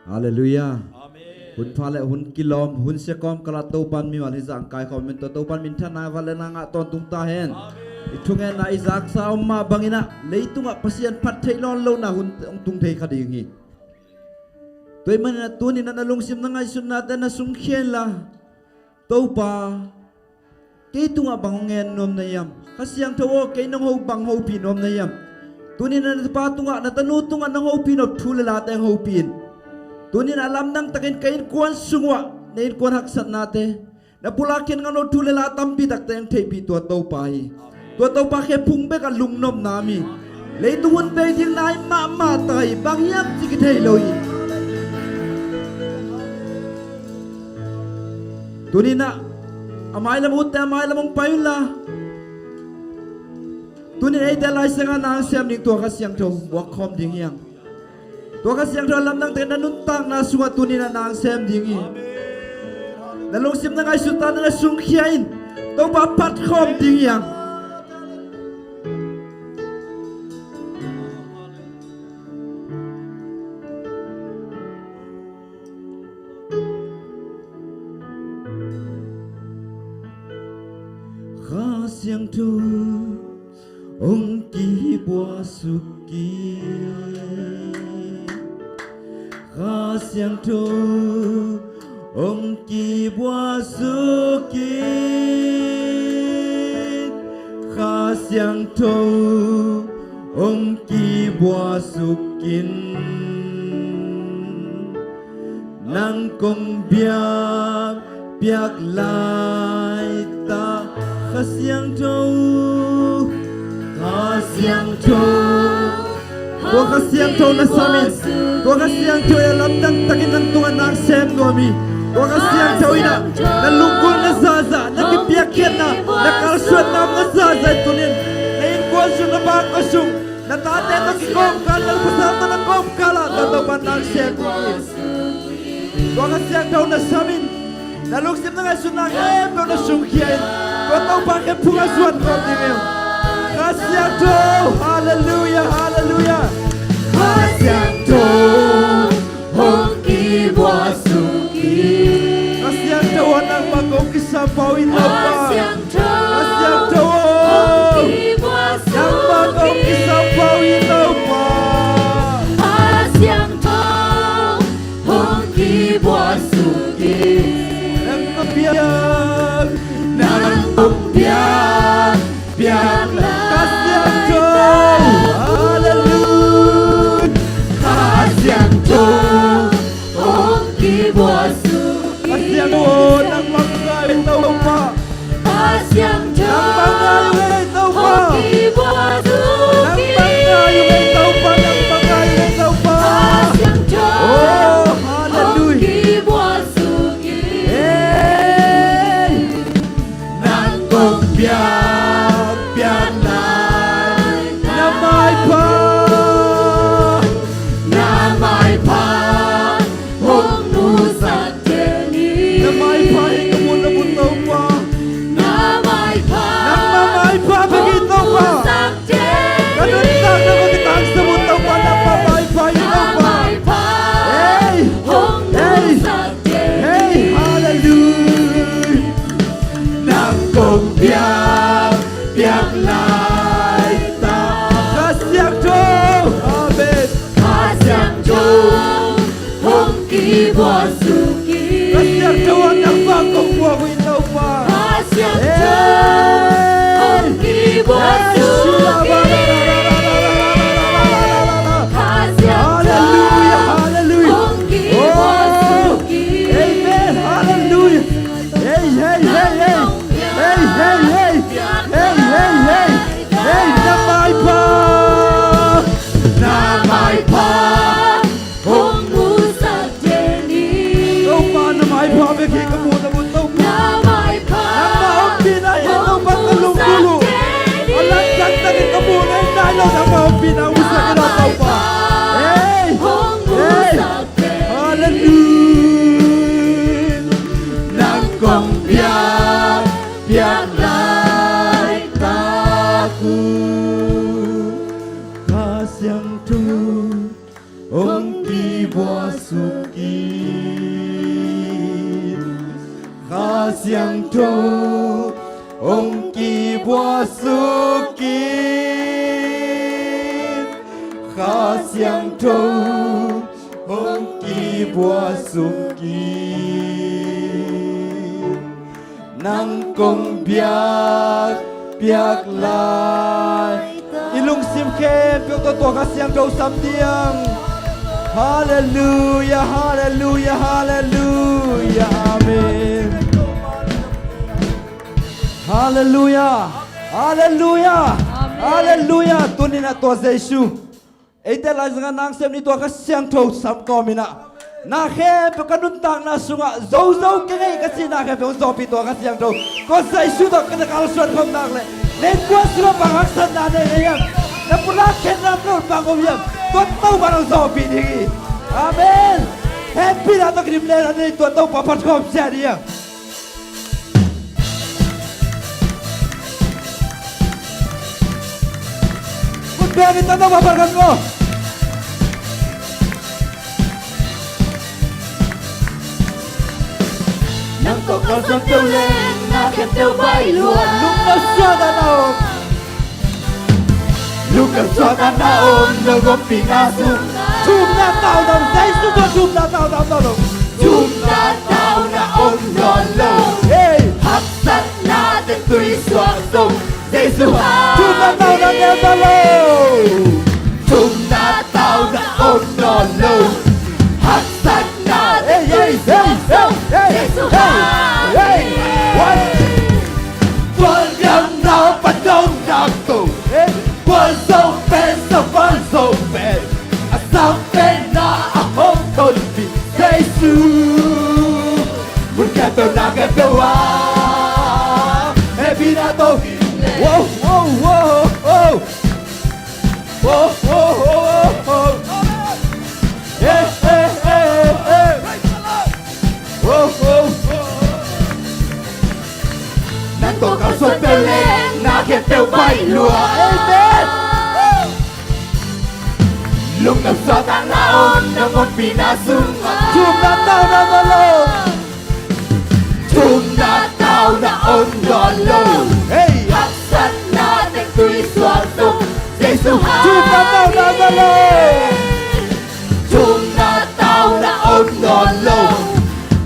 Halleluiah. Amen. Hun pha le hun kilawm, hun sia kawmkal ah Topa'n mimal hizah hong kaikhawm in, tua Topa'n minthanna, vangliatna ngah tawntung ta hen. Amen. I thungetna i zaksa om mah bangin ah leitungah Pasian phat theih lawn lohna hun hong tung thei kha ding hi. Tua ahih manin ah tuni in ah na lungsim na ngaihsutnate na sungkhia inla, Topa, kei tungah bang hong ngen nuam na hiam? Kha Siangtho aw, kei nong ho bang hopih nuam na hiam? Tuni in ah na tapa tungah, na tanu tungah nong hopih nop thu le late hong hopih in. Tuni in ah lamdang takin ka innkuan sung uah na innkuan haksatnate, na pulak khin ngam lo thu le la tampi takte hong theihpih tua Topa hi. Tua Topa khe phung bekah lungnopna om hi. Leitung hun bei ding nai mahmah ta hi, bang hiam cih kithei lo hi. Tuni in ah a mailam utte a mailam hong pai unla, tuni in eite Lai Siangtho ah na hong sem ding tua Kha Siangtho muak khawm ding hi hang. Tua Kha Siangtho lamdang takin na nuntakna sungah tuni in ah na hong sem ding hi. Na lungsim na ngaihsutnate na sungkhia in, Topa phat khawm ding hi hang. Kha Siangtho hong kibuak suk in. Kha Siangtho hong kibuak suk in. Kha Siangtho hong kibuak suk in. Nang kong biak piak lai ta, Kha Siangtho, Kha Siangtho. Tua Kha Siangtho na sam in. Tua Kha Siangtho in a lamdang takin nang tungah nak sem nuam hi. Tua Kha Siangtho in a na lunggulhna zahzah, na kipiakkhiatna, na kalsuanna zahzah in tuni in na innkuan sung, na bakah sung, na tate tawh kikawmkal, na pasal tawh na kawmkal ah tua Topa nak sem nuam hi. Tua Kha Siangtho na sam in, na lungsim na ngaihsutna khempeuh na sungkhia in, tua Topa khe phung a zuan khawm ding hi. Kha Siangtho, halleluiah, halleluiah. Kha Siangtho hong kibuak suk in. Kha Siangtho aw, nangmah kong kisam pau in Topa. Kha Siangtho aw, nangmah kong kisam pau in Topa. Kha Siangtho hong kibuak suk in. Nang kong biak, nang kong biak, biak lai. Kha Siangtho, halleluiah. Kha Siangtho hong kibuak suk in. Kha Siangtho, nangmah kong ngai uh Topa. Kha Siangtho, nangmah kong ngai uh ei Topa. Hong kibuak suk in. Nangmah kong ngai uh ei Topa, nangmah kong ngai uh ei Topa. Kha Siangtho, oh, halleluiah, hong kibuak suk in. Hey. Nang kong biak, biak lai. Na maipha, na maipha hong musak den in. Na maipha hi ka muhna mun Topa. Na maipha, nangmah maipha bek hi Topa. Ka nuntakna kong kitangsam uh Topa, nangmah maipha hi Topa. Ei, ei, ei, halleluiah. Nang kong biak, biak lai ta. Kha Siangtho, amen. Kha Siangtho hong kibuak suk in. Kha Siangtho aw, nangmah kong buak uh hi Topa. Kha Siangtho hong kibuak suk in. Kha Siangtho hong kibuak suk in. Amen. Halleluiah. Hey, hey, hey, hey. Hey, hey, hey. Hey, hey, hey. Hey, na maipha. Na maipha hong musak den in. Topa, na maipha bek hi ka muhna mun Topa. Na maipha, nangmah ompihna hi Topa, ka lunggulh uh. A lamdang takin ka muh ngei nai lo, nangmah ompihna hong musak in Topa. Hey, hey. Halleluiah. Nang kong biak, biak lai ta uh. Kha Siangtho hong kibuak suk in. Kha Siangtho hong kibuak suk in. Kha Siangtho hong kibuak suk in. Nang kong biak, biak lai. I lungsim khempeuh tawh tua Kha Siangtho sam ding. Halleluiah, halleluiah, halleluiah. Amen. Halleluiah. Halleluiah. Amen. Halleluiah. Tuni-in ah tua Jesu, eite laizangah nasem ni, tua Kha Siangtho sam kawm in ah, na khempeuh ka nuntakna sungah zozo kei ing ka cih na khempeuh hong zawhpih tua Kha Siangtho. Tua Jesu tawh ka na kalsuan khawm nak leh, na innkuan sungah bang haksatna nei na hiam? Na pulak khenna lam bang om hiam? Tua Topa in hong zawhpih ding hi. Amen. Hehpihna tawh kidim lehang tua Topa phat khawm ciat ding hi. Khut beng in tua Topa phat khawm ko. Nang tawh kalsuan peuh leng na khempeuh baih lua. Lungkal suahtakna om. Lungkal suahtakna om lo, ompihna sung. Thumna tauna om, Jesu tawh thumna tauna om nawn lo. Thumna tauna om nawn lo. Hey. Haksatnate tuisuah zong Jesu hang. Thumna tauna om nawn lo. Thumna tauna om nawn lo. Haksatnate, hey, hey, Khempeuh a hehpihna tawh. Wow, wow, wow, wow. Wow, wow, wow, wow. Hey, hey, hey, hey. Wow, wow, wow. Nang tawh kalsuan peuh leh na khempeuh baih lua. Amen. Lungdam suahtakna om nang ompihna sungah. Thumna tauna na lo. Thumna tauna om nawn lo. Hey. Haksatna teng tui suak zo. Jesu hai. Thumna tauna na lo. Thumna tauna om nawn lo.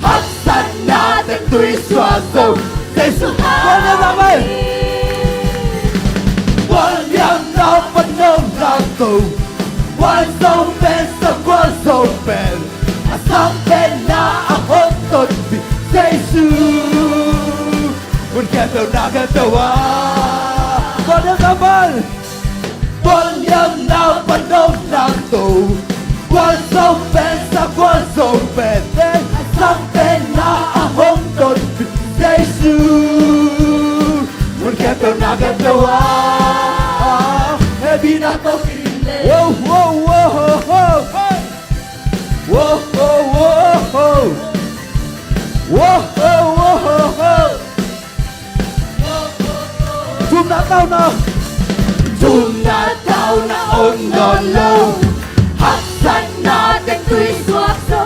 Haksatna teng tui suak zo. Jesu hai. Kuan na mai. Kuan liam na pan nong lang zo. Kuan zo pen sa kuan zo pen. A sang pen na a hong tonpih Jesu. Mun khempeuh na khempeuh a. Kuan na mai. Kuan liam na pan nong lang zo. Kuan zo pen sa kuan zo pen. A sang pen na a hong tonpih Jesu. Mun khempeuh na khempeuh a. Hehpihna tawh. Wow, wow, wow, wow, wow. Hey. Wow, wow, wow, wow. Wow, wow, wow, wow. Thumna tauna. Thumna tauna om nawn lo. Haksatna teng tui suak zo.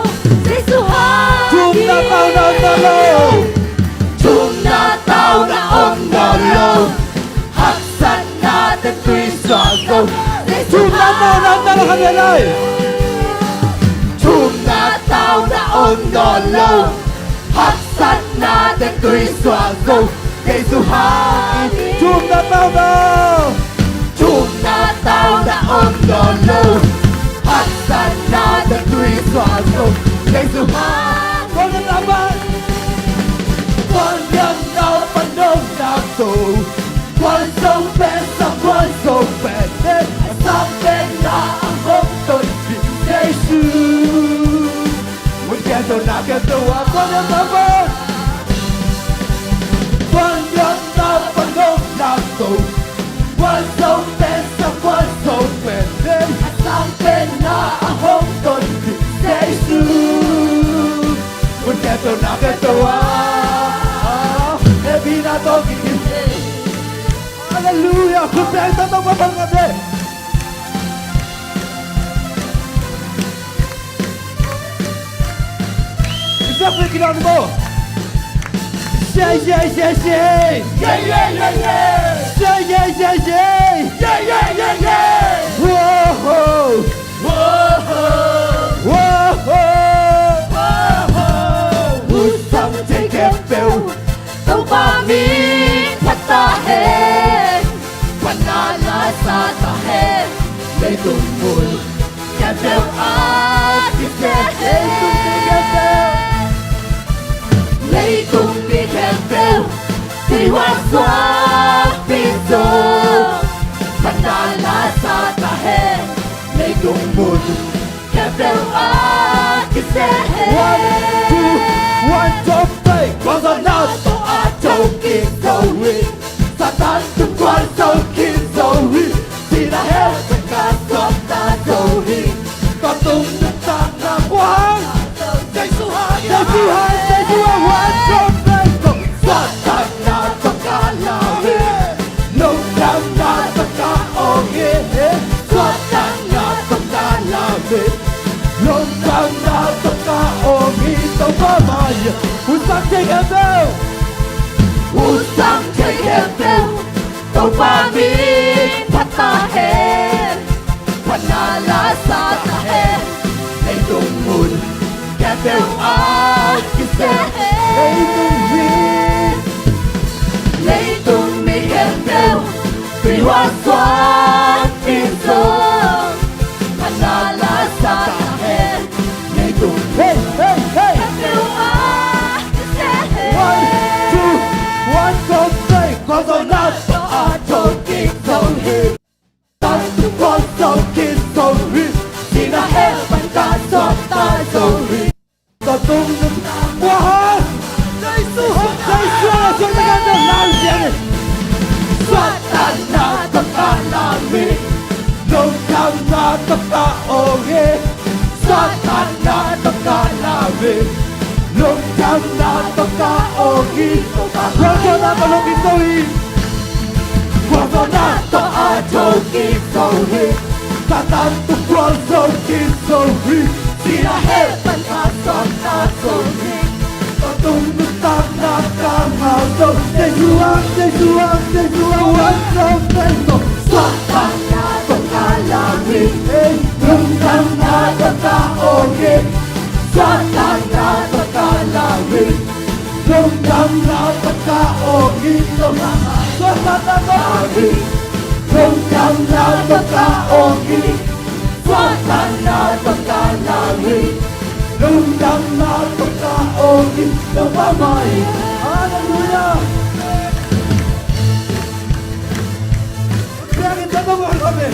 Jesu hai. Thumna tauna om nawn lo. Thumna tauna om nawn lo. Haksatna teng tui suak zo. Thumna tauna om nawn lo khat lai. Thumna tauna om nawn lo. Haksatna teng tui suak zo. Jesu hai. Thumna tauna. Thumna tauna om nawn lo. Haksatna teng tui suak zo. Jesu hai. Kuan na mai. Kuan liam na pan nong lang zo. Kuan zo pen sa kuan zo pen. A sang pen na a hong tonpih Jesu. Mun khempeuh na khempeuh a kuan na mai. Kuan liam na pan nong lang zo. Kuan zo pen sa kuan zo pen. A sang pen na a hong tonpih Jesu. Mun khempeuh na khempeuh a. Hehpihna tawh kikim. Halleluiah. Khut beng tawh Topa phat ngap leh. I siak pek kidawm ni maw. Say, say, say, say. Yeah, yeah, yeah, yeah. Say, yeah, yeah, yeah. Yeah, yeah, yeah, yeah. Whoa, ho. Whoa, ho. Whoa, ho. Whoa, ho. Usang thei khempeuh. Topa min phat ta hen. Phatna la sa ta hen. Leitung mun khempeuh a kiseh hen. Leitung mi khempeuh tui huan suak pi zo. Phatna la sa ta hen. Leitung mun khempeuh a kiseh hen. One, two, one, two, three. Khualzawhna tawh a thokik zo hi. Satan tung khualzo khin zo hi. Sihna hell tangka suakta zo hi. Tua tung nuntakna kua hai? Jesu hai, Jesu hai, Jesu hai. One, two, three, go. Suahtakna tawh ka lau hi. Lungdamna tawh ka awng hi. Suahtakna tawh ka lau hi. Lungdamna tawh ka awng hi. Topa mai-ah usang thei khempeuh. Usang thei khempeuh. Topa min phat ta hen. Phatna la sa ta hen. Leitung mun khempeuh a kiseh hen. Leitung mi, leitung mi khempeuh tui huan suak pi zo. Phatna la sa ta hen. Leitung, hey, hey, hey, khempeuh a kiseh hen. One, two, one, two, three. Khualzawhna tawh a thokik zo hi. Satan tung khualzo khin zo hi. Sihna hell tangka suakta zo hi. Tua tung nuntakna kua hai? Jesu Tawh ka awng hi, Satan na tawh ka lau hi, lungdamna tawh ka awng hi. Gualzawhna tawh lungkim zo hi. Gualzawhna tawh a thokik zo hi. Satan tung gualzo kik zo hi. Sihna heh pan a suakta zo hi. Tua tung nuntakna ka ngah zo. Jesu ah, Jesu ah, Jesu ah, gualzo, gualzo. Suakta na tawh ka lau hi. Lungdamna tawh ka awng hi. Suakta na tawh ka lau hi. Lungdamna tawh ka awng hi. Suakta na tawh ka awng hi. Lungdamna tawh ka awng hi. Suakta na tawh ka lau hi. Lungdamna tawh ka awng hi. Topa mai. Halleluiah. Biakinn tawh tawh mawh lo ve.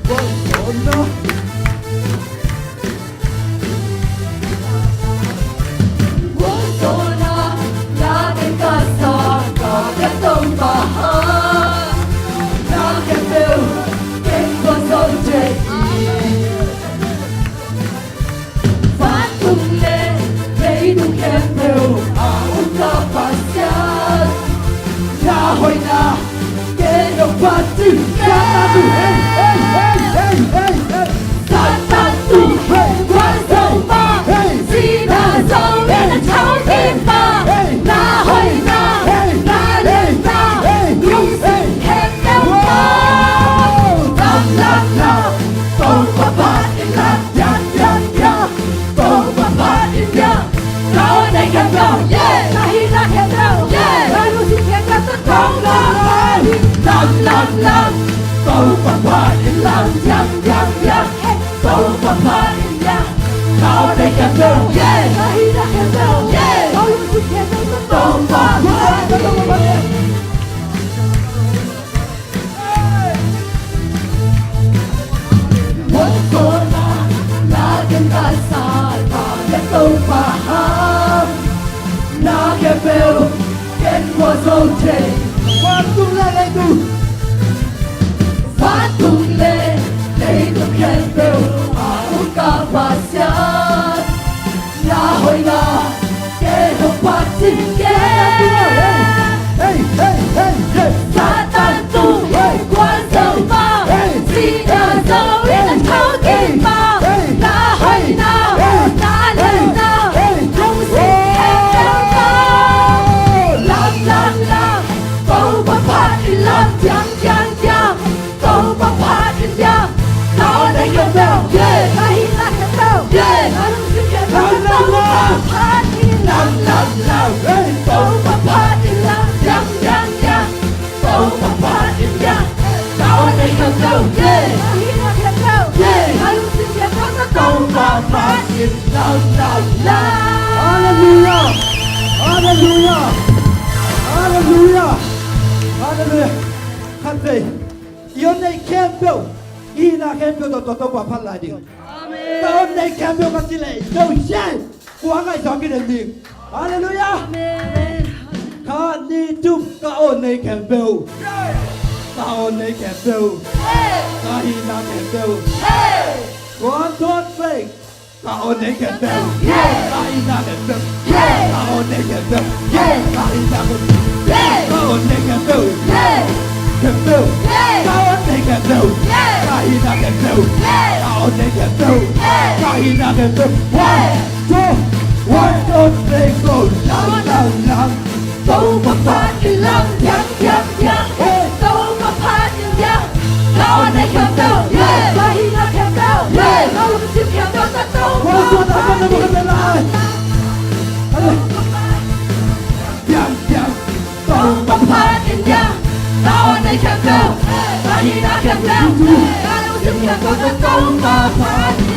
Gualzawhna. Gualzawhna, na ken ka sa, ka ken Topa ha. Na khempeuh, ken gualzo thei hi. Vantung le leitung khempeuh a um ka Pasian, na hoihna ken nong phat ding. Satan tung, hey, hey, hey, hey, hey. Satan tung, hey, gualzo pa, hey, sihna zo in a thokik pa, hey, na hoihna, hey, na lianna, hey, lungsim khempeuh pa. Lam, lam, lam, Topa phat in lam, lam, lam, lam. Topa phat in lam. Ka aw nei khempeuh, yeah. Ka hihna khempeuh, yeah. Ka lungsim khempeuh tawh Topa phat in lam, lam, lam. Topa phat in lam, lam, lam, lam. Topa phat in lam. Ka aw nei khempeuh, yeah. Ka hihna khempeuh, yeah. Ka lungsim khempeuh tawh Topa phat in lam. Gualzawhna, na ken ka sa, ka ken Topa ha. Na khempeuh, ken gualzo thei. Vantung le leitung. Vantung le leitung khempeuh a um ka Pasian, na hoihna ken nong phat ding. Hey, hey, hey, hey. Satan tung, hey, gualzo pa, hey, sihna zo in a thokik pa, hey, na hoihna, hey, na lianna, hey, lungsim khempeuh pa. Lam, lam, lam. Topa phat in lam, lam, lam, lam. Topa phat in lam. Ka aw nei khempeuh, yeah. Ka hihna khempeuh, yeah. Ka lungsim khempeuh tawh Topa phat in lam, lam, lam. Hey, Topa phat in lam, lam, lam, lam. Topa phat in lam. Ka aw nei khempeuh, yeah. Ka hihna khempeuh, yeah. Ka lungsim khempeuh tawh Topa phat in lam, lam, lam. Halleluiah. Halleluiah. Halleluiah. Halleluiah. Khatvei i aw nei khempeuh, i hihna khempeuh tawh Topa phat lai ding. Amen. Ka aw nei khempeuh ka cih leh, Topa Jesu, kua ngaihsut kidem ding. Halleluiah. Amen. Khat, nih, thum, ka aw nei khempeuh. Ka aw nei khempeuh. Ka hihna khempeuh. One, two, three. Ka aw nei khempeuh. Ka hihna khempeuh. Ka aw nei khempeuh. Ka hihna khempeuh. Ka aw nei khempeuh. Khempeuh. Ka aw nei khempeuh. Ka hihna khempeuh. Ka aw nei khempeuh. Ka hihna khempeuh. One, two, one, two, three, go. Lam, lam, lam. Topa phat in lam, lam, lam, lam. Topa phat in lam. Ka aw nei khempeuh, yeah. Ka hihna khempeuh, yeah. Ka lungsim khempeuh tawh Topa phat in lam. Lam, lam. Topa phat in lam. Ka aw nei khempeuh, ka hihna khempeuh, ka lungsim khempeuh tawh Topa phat in.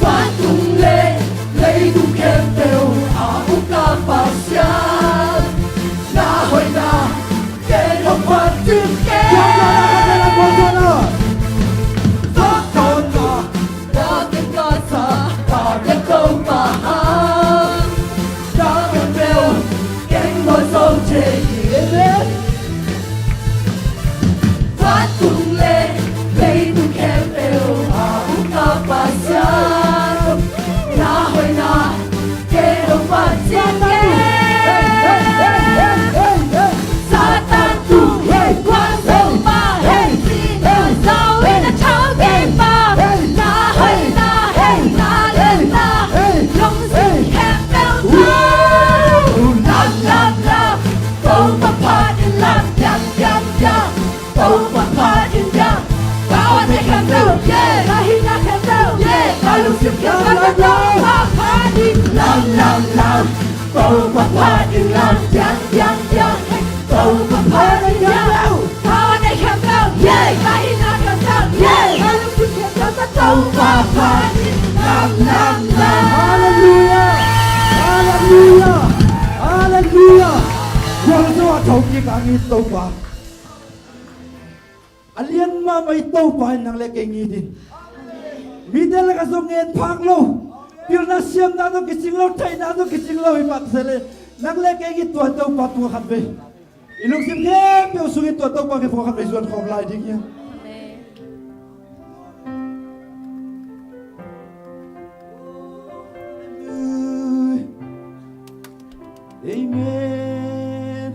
Vantung le Topa hang, na khempeuh keng bawl zo thei hi. Amen. Vantung le leitung khempeuh a ukna Pasian, na hoihna kei hong phat ciat kei. Satan tung hei, guan zo pah hei, sihna zau in a thau kei pah. Na hoihna hei, na lianna hei, lungsim khempeuh tawh. Lam, lam, lam, Topa phat in lam, piang, piang, piang. Topa phat in piang. Ka aw ne khempeuh, yeah. Ka hihna khempeuh, yeah. Ka lungsim khempeuh tawh Topa phat in lam, lam, lam. Topa phat in lam, piang, piang, piang. Topa phat in piang. Ka aw ne khempeuh, yeah. Ka hihna khempeuh, yeah. Ka lungsim khempeuh tawh Topa phat in lam, lam, lam. Halleluiah! Halleluiah! Halleluiah! Gualzo a thokik a ngit Topa. A lian mahmah i Topa in nang le kei ngit in. Mite lakah zong ngen phak lo. Pilna siamna zong kicing lo, theihna zong kicing lo hi mah se leh, nang le kei ngit tua Topa tua khat vei. I lungsim khempeuh sungin tua Topa kiang tua khat vei zuan khawm lai ding hi hang. Amen.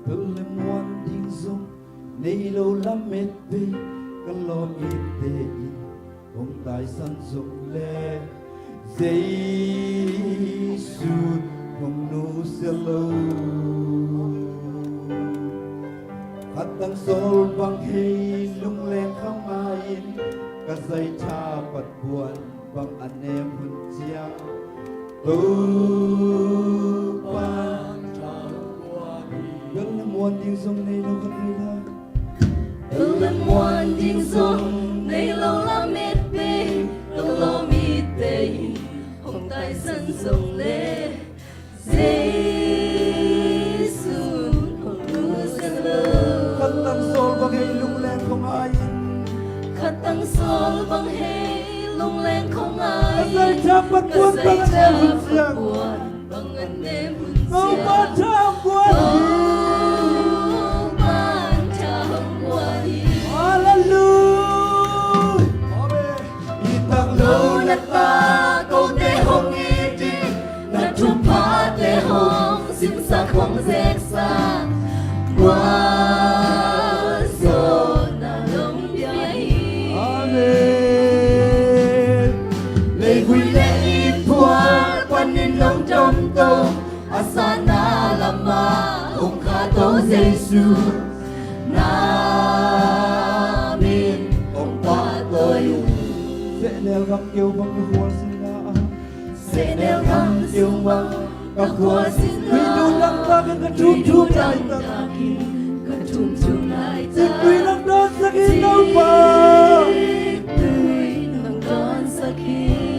Tel le muan ding zong nei lo lamet vei, ka lawm itte in hong taisan zong le, Jesu hong nusia lo. Khatang sawl bang hei lungleng kha ngai in, ka zaitha pat buan bang a nem hun ciang, Topa. Tel le muan ding zong nei lo khat vei lai. Tel le muan ding zong nei lo lamet vei, ka lawm itte in hong taisan zong le, Jesu hong nusia lo. Khatang sawl bang hei lungleng kha ngai in. Khatang sawl bang hei lungleng kha ngai in. Ka zaitha pat buan bang a nem hun ciang. Topa tha hong guan hi. Halleluiah. Amen. I tanglo na ta kote hong it in, na thuphate hong simsak hong zeksak, gualzawhna hong pia hi. Amen. Leivui le in phual panin hong tomto, a sanna lamah hong khato Jesu, na min hong pahtawi uh. Sehnel gam keu bang ka khualzinna ah. Sehnel gam keu bang ka khualzinna ah. Tuinuam dangtak in ka thumthum laitak. Tuinuam dangtak in ka thumthum laitak. Siktui nang dawnsak in Topa. Siktui nang dawnsak in.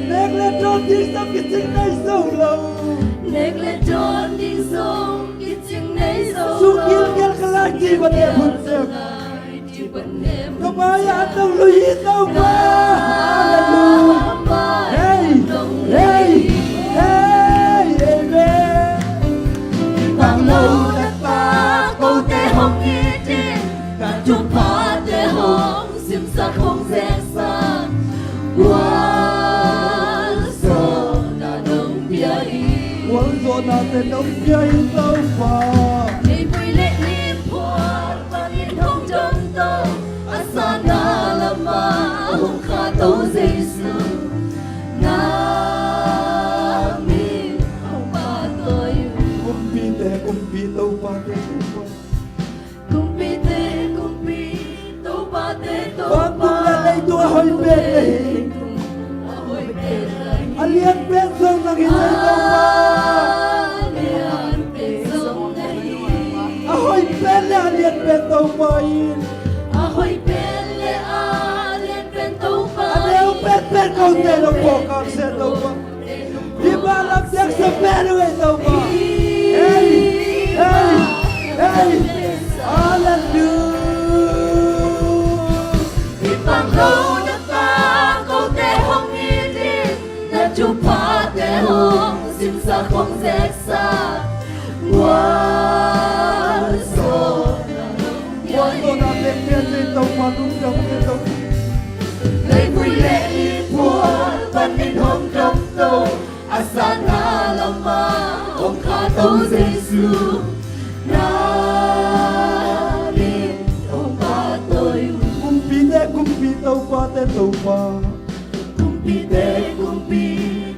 Nek le dawn ding zong kicing nei zo lo. Nek le dawn ding zong kicing nei zo lo. Suk gilgel ka lai ti ban nem hun ciang. Ka mai-ah nong lui hi Topa. Halleluiah. Hei, hei, hei, amen. Tanglo na ta kote hong it in, na thuphate hong simsak hong zeksak, gualzawhna nong pia hi. Gualzawhnate nong pia hi Topa. Leivui le in phual panin hong tomto, a sanna lamah hong khato Jesu, na min hong pahtawi uh. Kumpite kumpi, topate topa. Kumpite kumpi, topate topa. Vantung le leitung a hoih pen le hi. A hoih pen le hi. A lian pen zong nang hi thei Topa. A lian pen zong nang hi. A hoih pen le a lian pen Topa in. A hoih pen le a lian pen Topa in. A neu pen pen kote nong phawk kak se Topa. Hih malam siangsa pen uh ei Topa. Hei, hei, hei. Halleluiah. Sa khong zeksa. Gualzawhna lungdam. Gualzawhna lungdam, Topa lungdam, Topa. Leivui le innkuan panin hong domto, a sanna lamah hong khato Jesu. Na min hong pahtawi. Kumpite kumpi, topate Topa. Kumpite kumpi,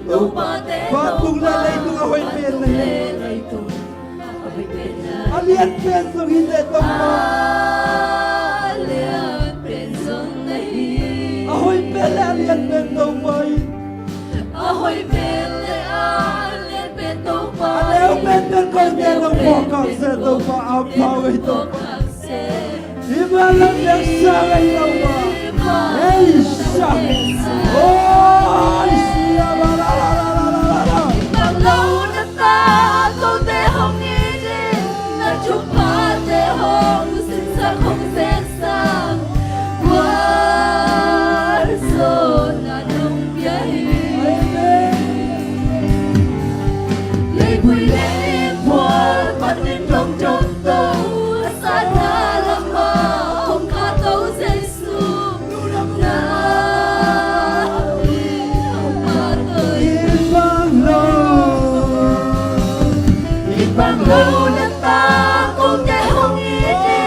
topate Topa. Vantung le leitung a hoih pen na hi. A lian pen zong hi teh Topa. A lian pen zong na hi. A hoih pen le a lian pen Topa hi. A hoih pen le a lian pen Topa hi. A neu pen pen kote nong phawk kha seh Topa, a pau ei Topa. Hih bang lam piaksa vei lo ba. Ei, sa. Oi, sia ba la la la. Bang lo na ta kote hong it in, na thuphate hong simsak hong zeksak. Gualzawhna nong pia hi. Amen. Leivui le innkuan panin hong domto, a sanna lamah hong khato Jesu. Na min hong pahtawi. Inn bang lo, inn bang lo na ta kote hong it in,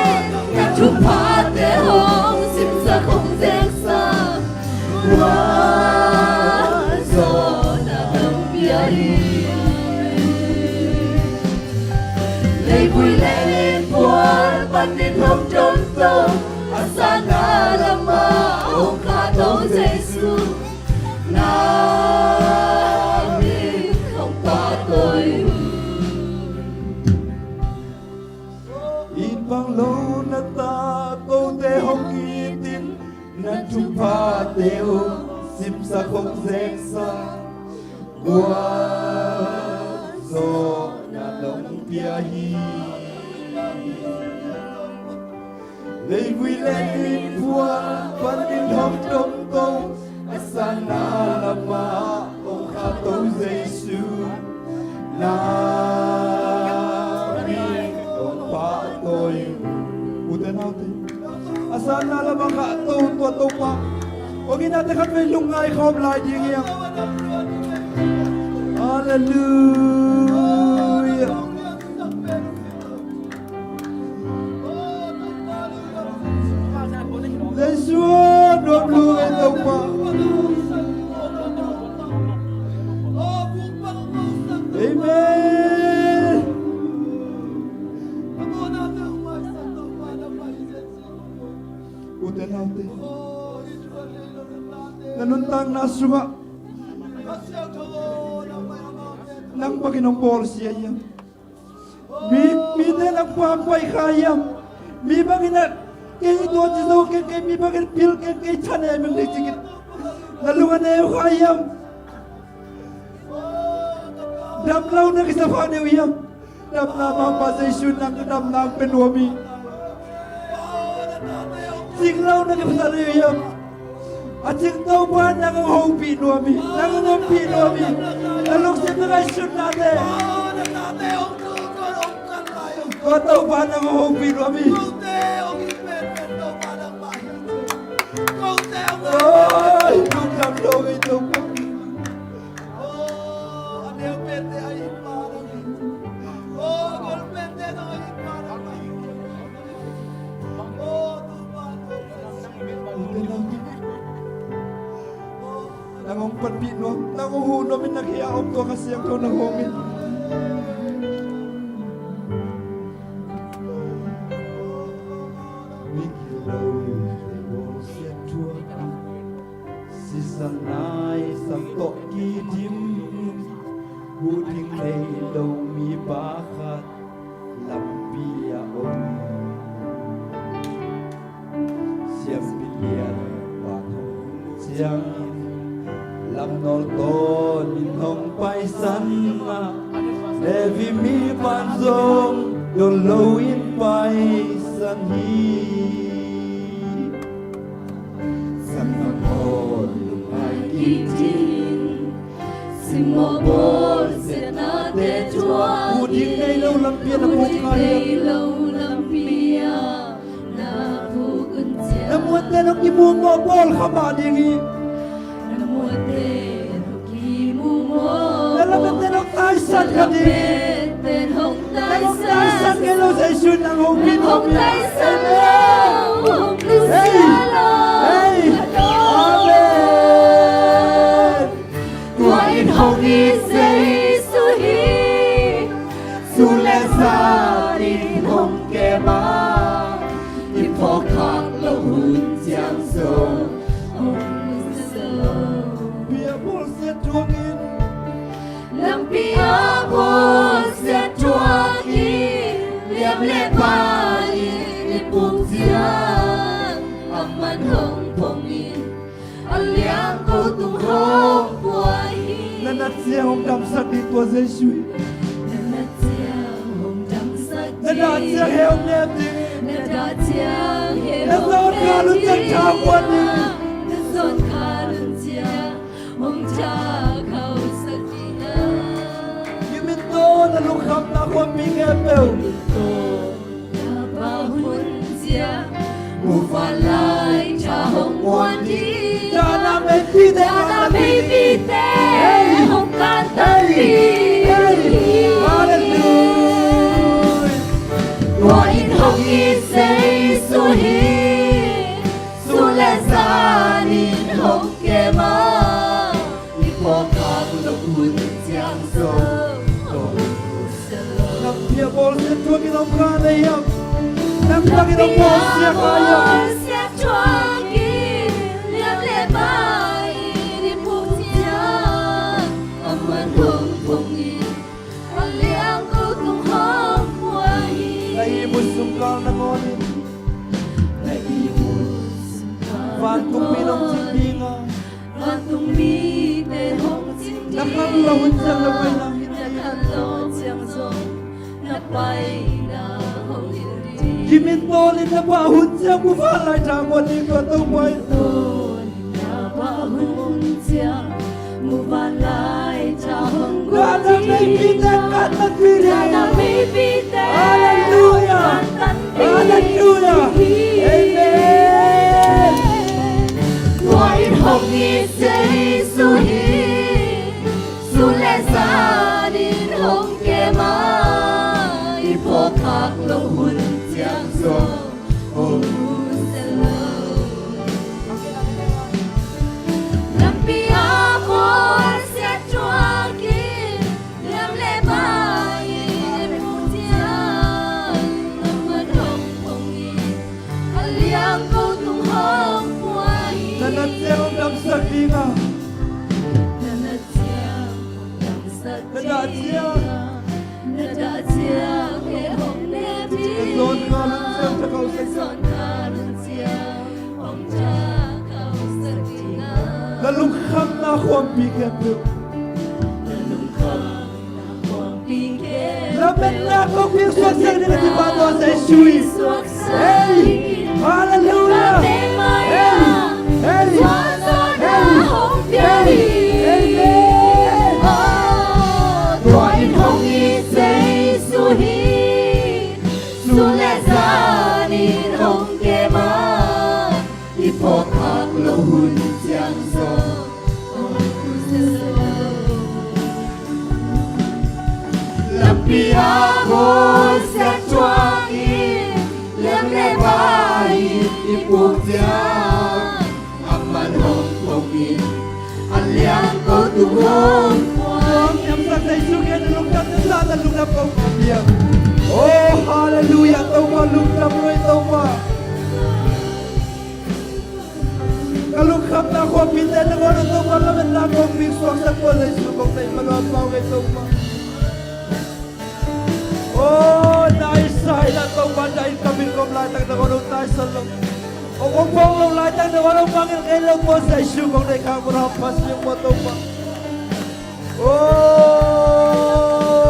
na thuphate hong simsak hong zeksak. Gualzawhna nong pia hi. Leivui le innkuan panin hong domto, a sanna lamah hong khato Jesu. Na min hong pahtawi. Inn bang lo na ta kote hong it in, na thuphate hong simsak hong zeksak. Gualzawhna nong pia hi. Leivui le innkuan panin hong domto, a sanna lamah hong khato Jesu. Na min hong pahtawi. Ute naute, a sanna lamah khato tua Topa hong itnate khatvei lungngai khawm lai ding hi hang. Halleluiah. Jesu, nuam lua ei Topa. Amen. Ute naute, na nuntakna sungah nang bangin hong bawlsia hiam? Mi, mite nang pampai kha hiam? Mi bangin a kei tua ci zo keng, kei mi bangin pil keng, kei thanem ing ding ci kit. Na lung a neu kha hiam? Dam lo na kisa pha deuh hiam? Damna mangpa Jesu nang damna hong pia nuam hi. Cing lo na kisa deuh hiam? A cing Topa nang hong hopih nuam hi, nang hong ompih nuam hi. Na lungsim na ngaihsutnate, tua Topa nang hong hopih nuam hi. Oi, lungdam lo ei Topa. Nang hong panpih nuam, nang hong huh nuam in, na khe a om tua Kha Siangtho nang hong in. Sisan nai sam tawh kidim, huh ding nei lo mipa khat lampi a om. Siampi lian pa thong ciangin lamnawl tawnin hong paisan ah, Levi mipan zong don loin paisan hi. Sanggampa lungngai kik ding, simmawh bawlsiatna Thei lo lampi ah na puk un ciang. Na muanten hong kimumawh pawl kha mah ding hi. Na muanten hong kimumawh. Na lametten hong taisan kha ding. Na lametten hong taisan. Nang hong taisan ngei lo Jesu in nang hong kimawh. Nang hong taisan lo, hong nusia lo. Hei. Hei. Amen. Tua in hong it Jesu hi, su le zan in hong kem a, i phawk khak loh hun ciang zong hong nusia lo. Bia bawlsiat thuak in. Lampi ah bawlsiat thuak in, liam le pai in i puk ciang, aman hong phong in, a liang ko tung hong pua hi. Na nat ciang hong damsak ding tua Jesu hi. Na nat ciang hong damsak ding. Na dah ciang heh hong nep ding. Na dah ciang heh hong nep ding. Na zawngkhal hun ciang tha hong guan ding. Na zawngkhal hun ciang hong tha khauhsak ding a. Gim in tawn, na lungkhamna khuapi khempeuh. Gim in tawn, na pha hun ciang, muvanlei Lai Tha hong guan ding. Dahna meipite, dahna meipite hong kantan ding. Hei. Hallelujah. Tua in hong it Jesu hi, su le zan in hong kem a, i phawk khak loh hun ciang zong hong nusia lo. Lampi ah bawlsiat thuak in om kha na hiam? Nang bangin hong bawlsiat kha hiam? Lampi ah bawlsiat thuak in, liam le pai in i puk ciang, aman hong phong in, a liang ko tung hong pua hi. Na ihmut sung kal nangawn in. Na ihmut sung kal nangawn in. Vantung mi in hong cing ding a. Vantung mite hong cing ding. Na khan loh hun ciang na paina hong hilh ding. Na khan loh ciang zong na paina hong hilh ding. Gim in tawn in, na pha hun ciang muvanlei Lai Tha guan ding tua Topa hi. Gim in tawn in, na pha hun ciang muvanlei Lai Tha hong guan ding. Dahna meipite kantanpih ding. Dahna meipite kantanpih ding. Hallelujah. Hallelujah. Amen. Tua in hong it Jesu hi, su le zan in hong kem a, i phawk khak loh hun ciang zong hong nusia lo. Lampi ah bawlsiat thuak in, liam le pai in i puk ciang, aman hong phong in, a liang ko tung hong pua hi. Na nat ciang hong damsak ding a. Na nat ciang hong damsak ding a. Na dah ciang. Na dah ciang heh hong nep ding. Na zawngkhal hun ciang tha khauhsak. Na zawngkhal hun ciang hong tha khauhsak ding a. Na lungkhamna khuapi khempeuh. Na lungkhamna khuapi khempeuh. Lametna kongpi suaksak ding a, na kipahtawh Jesu hi. Hei! Hallelujah! Hei! Hei! Hei! Amen! Tua in hong it Jesu hi, su le zan in hong kem a, i phawk khak loh hun ciang zong hong nusia lo. Lampi ah bawlsiat thuak in, liam le pai in i puk ciang, aman hong phong in, a liang ko tung hong pua hi. Hong damsak Jesu, kei na lungdam, na sa na lungdam kong pia. Oh, hallelujah, Topa lungdam lo ei Topa. Ka lungkhamna khuapite nangawn ah Topa lametna kongpi suaksak tua Jesu kong deih, Mangpau ngei Topa. Oh, na i sa in ah Topa, na inn kam inn kom laitak nangawn hong taisan lo, hong phong lo laitak nangawn hong mangngilh ngei lo tua Jesu kong deih, Kha Abraham Pasian maw Topa. Oh,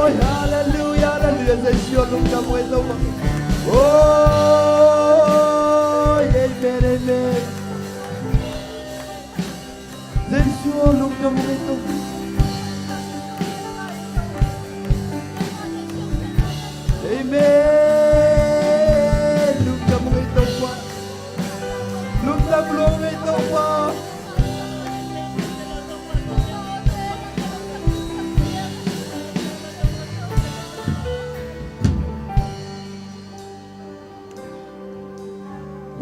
hallelujah, hallelujah. Jesu a lungdam uh ei Topa. Oh, amen, amen. Jesu a lungdam uh ei Topa. Amen. Lungdam lua ve Topa.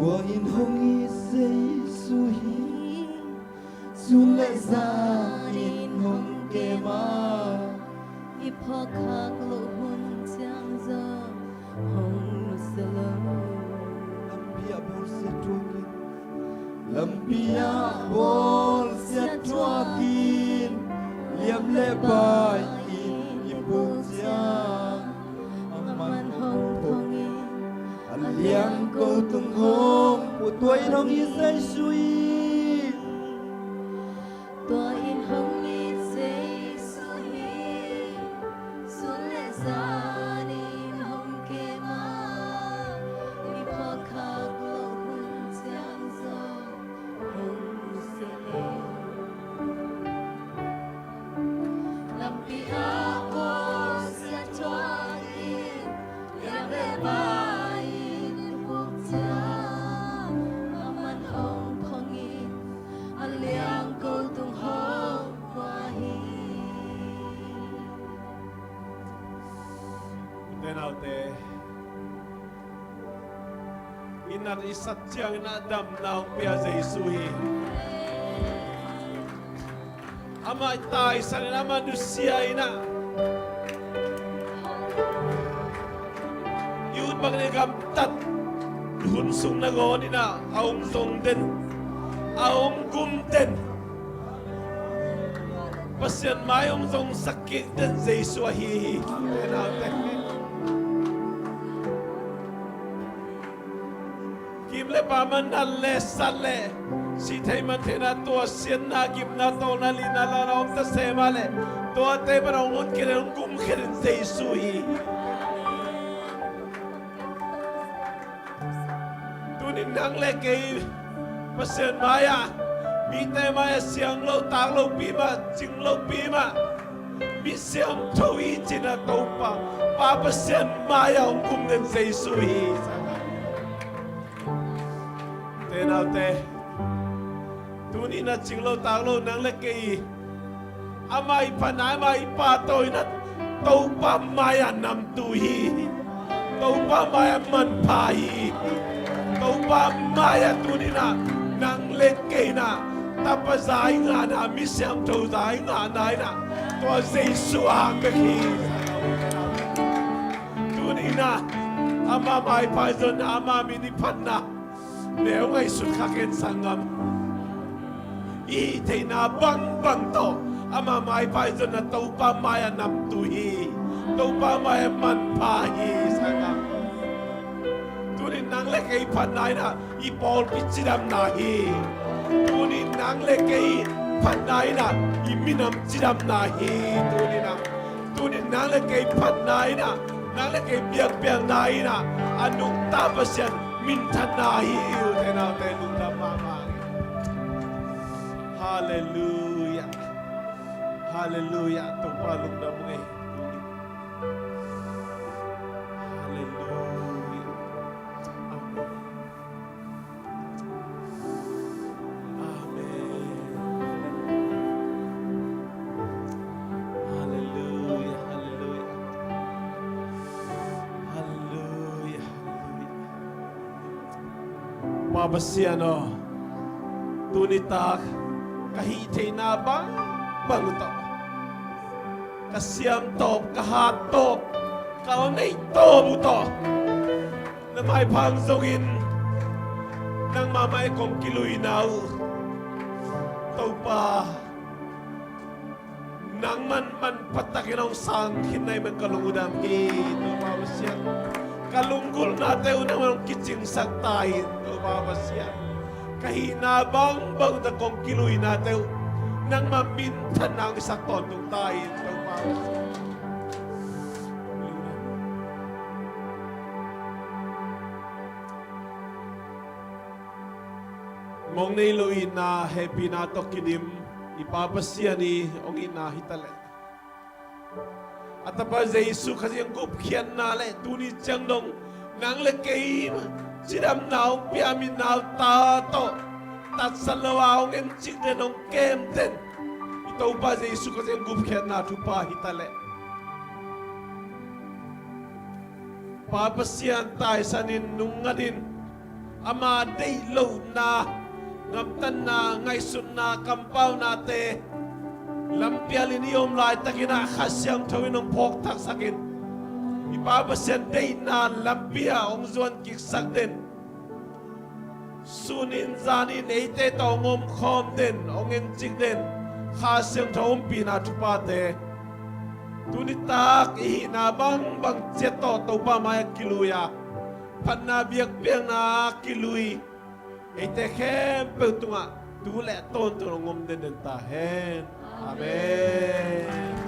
Tua in hong it Jesu hi. Sun le zan in hong kem a, i phawkkhak loh hun ciang zong hong nusia lo. Lampi ah bawlsia thuakin, lampi ah bawlsia thuakin, liam le bai in i puk ciang, amah hong thongin, a liang ko tung hong pua. Tua in hong it Jesu hi. Tua in hong it Jesu hi. Sun le zan in hong kem a, i phawkkhak loh hun ciang zong hong nusia lo. Lampi ah bawlsia thuakin, liam le bai in i puk ciang, amah hong thongin, a liang ko tung hong pua hi. Ute naute, i nat i sat ciangin a damna hong pia Jesu hi. Amah i taisan in, amah nusia in ah, i ut bangin i gamtat hun sung nangawn in ah, a hong zong den, a hong gum den, Pasian mai hong zongsak kik den Jesu ahi hi. Ute naute, kim le pam a, nat le sat le, sih thei man theihna, tuahsiatna, gimna, tawlna, lina, launa om ta se mah leh, tuate pan hong honkhia in, hong gumkhia in Jesu hi. Tunin nang le kei Pasian mai-ah, mite mai-ah siang lo, tak lopi mah, cing lopi mah, mi siangtho hi ci-in ah Topa, Pa Pasian mai-ah hong gum den Jesu hi. Ute naute, tuni-in a cing lo tak lo nang le kei, amah i phatna, amah i pahtawi-in a Topa mai-ah namtu hi. Topa mai-ah manpha hi. Topa mai-ah tuni-in a nang le kei in a tapa za i ngahna, mi siangtho za i ngahna in a, tua Jesu a hang bek hi. Tuni-in a ama maipha i zonna, ama min i phatna, neu ngaihsut kha ken sanggam. I hih theihna bangbang tawh ama maipha i zonna Topa mai-ah namtu hi. Topa mai-ah manpha hi sanggam. Tuni-in nang le kei phatna in a i pawlpi cidamna hi. Tuni-in nang le kei phatna in a i minam cidamna hi. Tuni-in a, tuni-in nang le kei phatna in a, nang le kei biakpiakna in a, a nungta Pasian minthanna hi. Ute naute, lungdam mahmah. Halleluiah. Halleluiah. Topa lungdam ung ei. Halleluiah. Amen. Amen. Halleluiah, halleluiah. Halleluiah, halleluiah. Pa Pasian aw, tuni tak ka hih theihna bangbang uh tawh, ka siam tawp, ka hat tawp, ka aw neih tawp uh tawh, na maipha hong zongin, nangmah mai kong kiluina uh Topa, nangman manpha takin hong sang khin na hih man ka lungdam hi Topa Pasian. Ka lunggulhnate uh nangman hong kicingsak ta in Topa Pasian. Ka hihna bangbang uh tawh kong kiluinate uh nangmah minthanna hong hisak tawntung ta in Topa Pasian. Mong nei lo itna, hehpihna tawh kidim i Pa Pasian i hong itna hi ta leh, a Tapa Jesu Khazih hong gupkhiatna le tuni ciang dong nang le kei Cidamna hong pia mi naute tawh tatsat lo a hong encik den, hong kem den i Topa Jesu Khazih gupkhiatna thupha hi ta leh, Pa Pasian taisanin nungngatin ama deih lohna, ngamtatna, ngaihsutna, kampaunate lampialin i om laitakin ah Kha Siangtho in hong phawkthaksakin i Pa Pasian deihna lampi ah hong zuan kiksak den, sunin zanin eite tawh hong omkhawm den, hong encik den Kha Siangtho ompihna thuphate tuni tak i hihna bangbang ciat tawh Topa mai-ah kilui a, phatna biakpiakna kilui eite khempeuh tungah tu le tawntung hong om denden ta hen. Amen.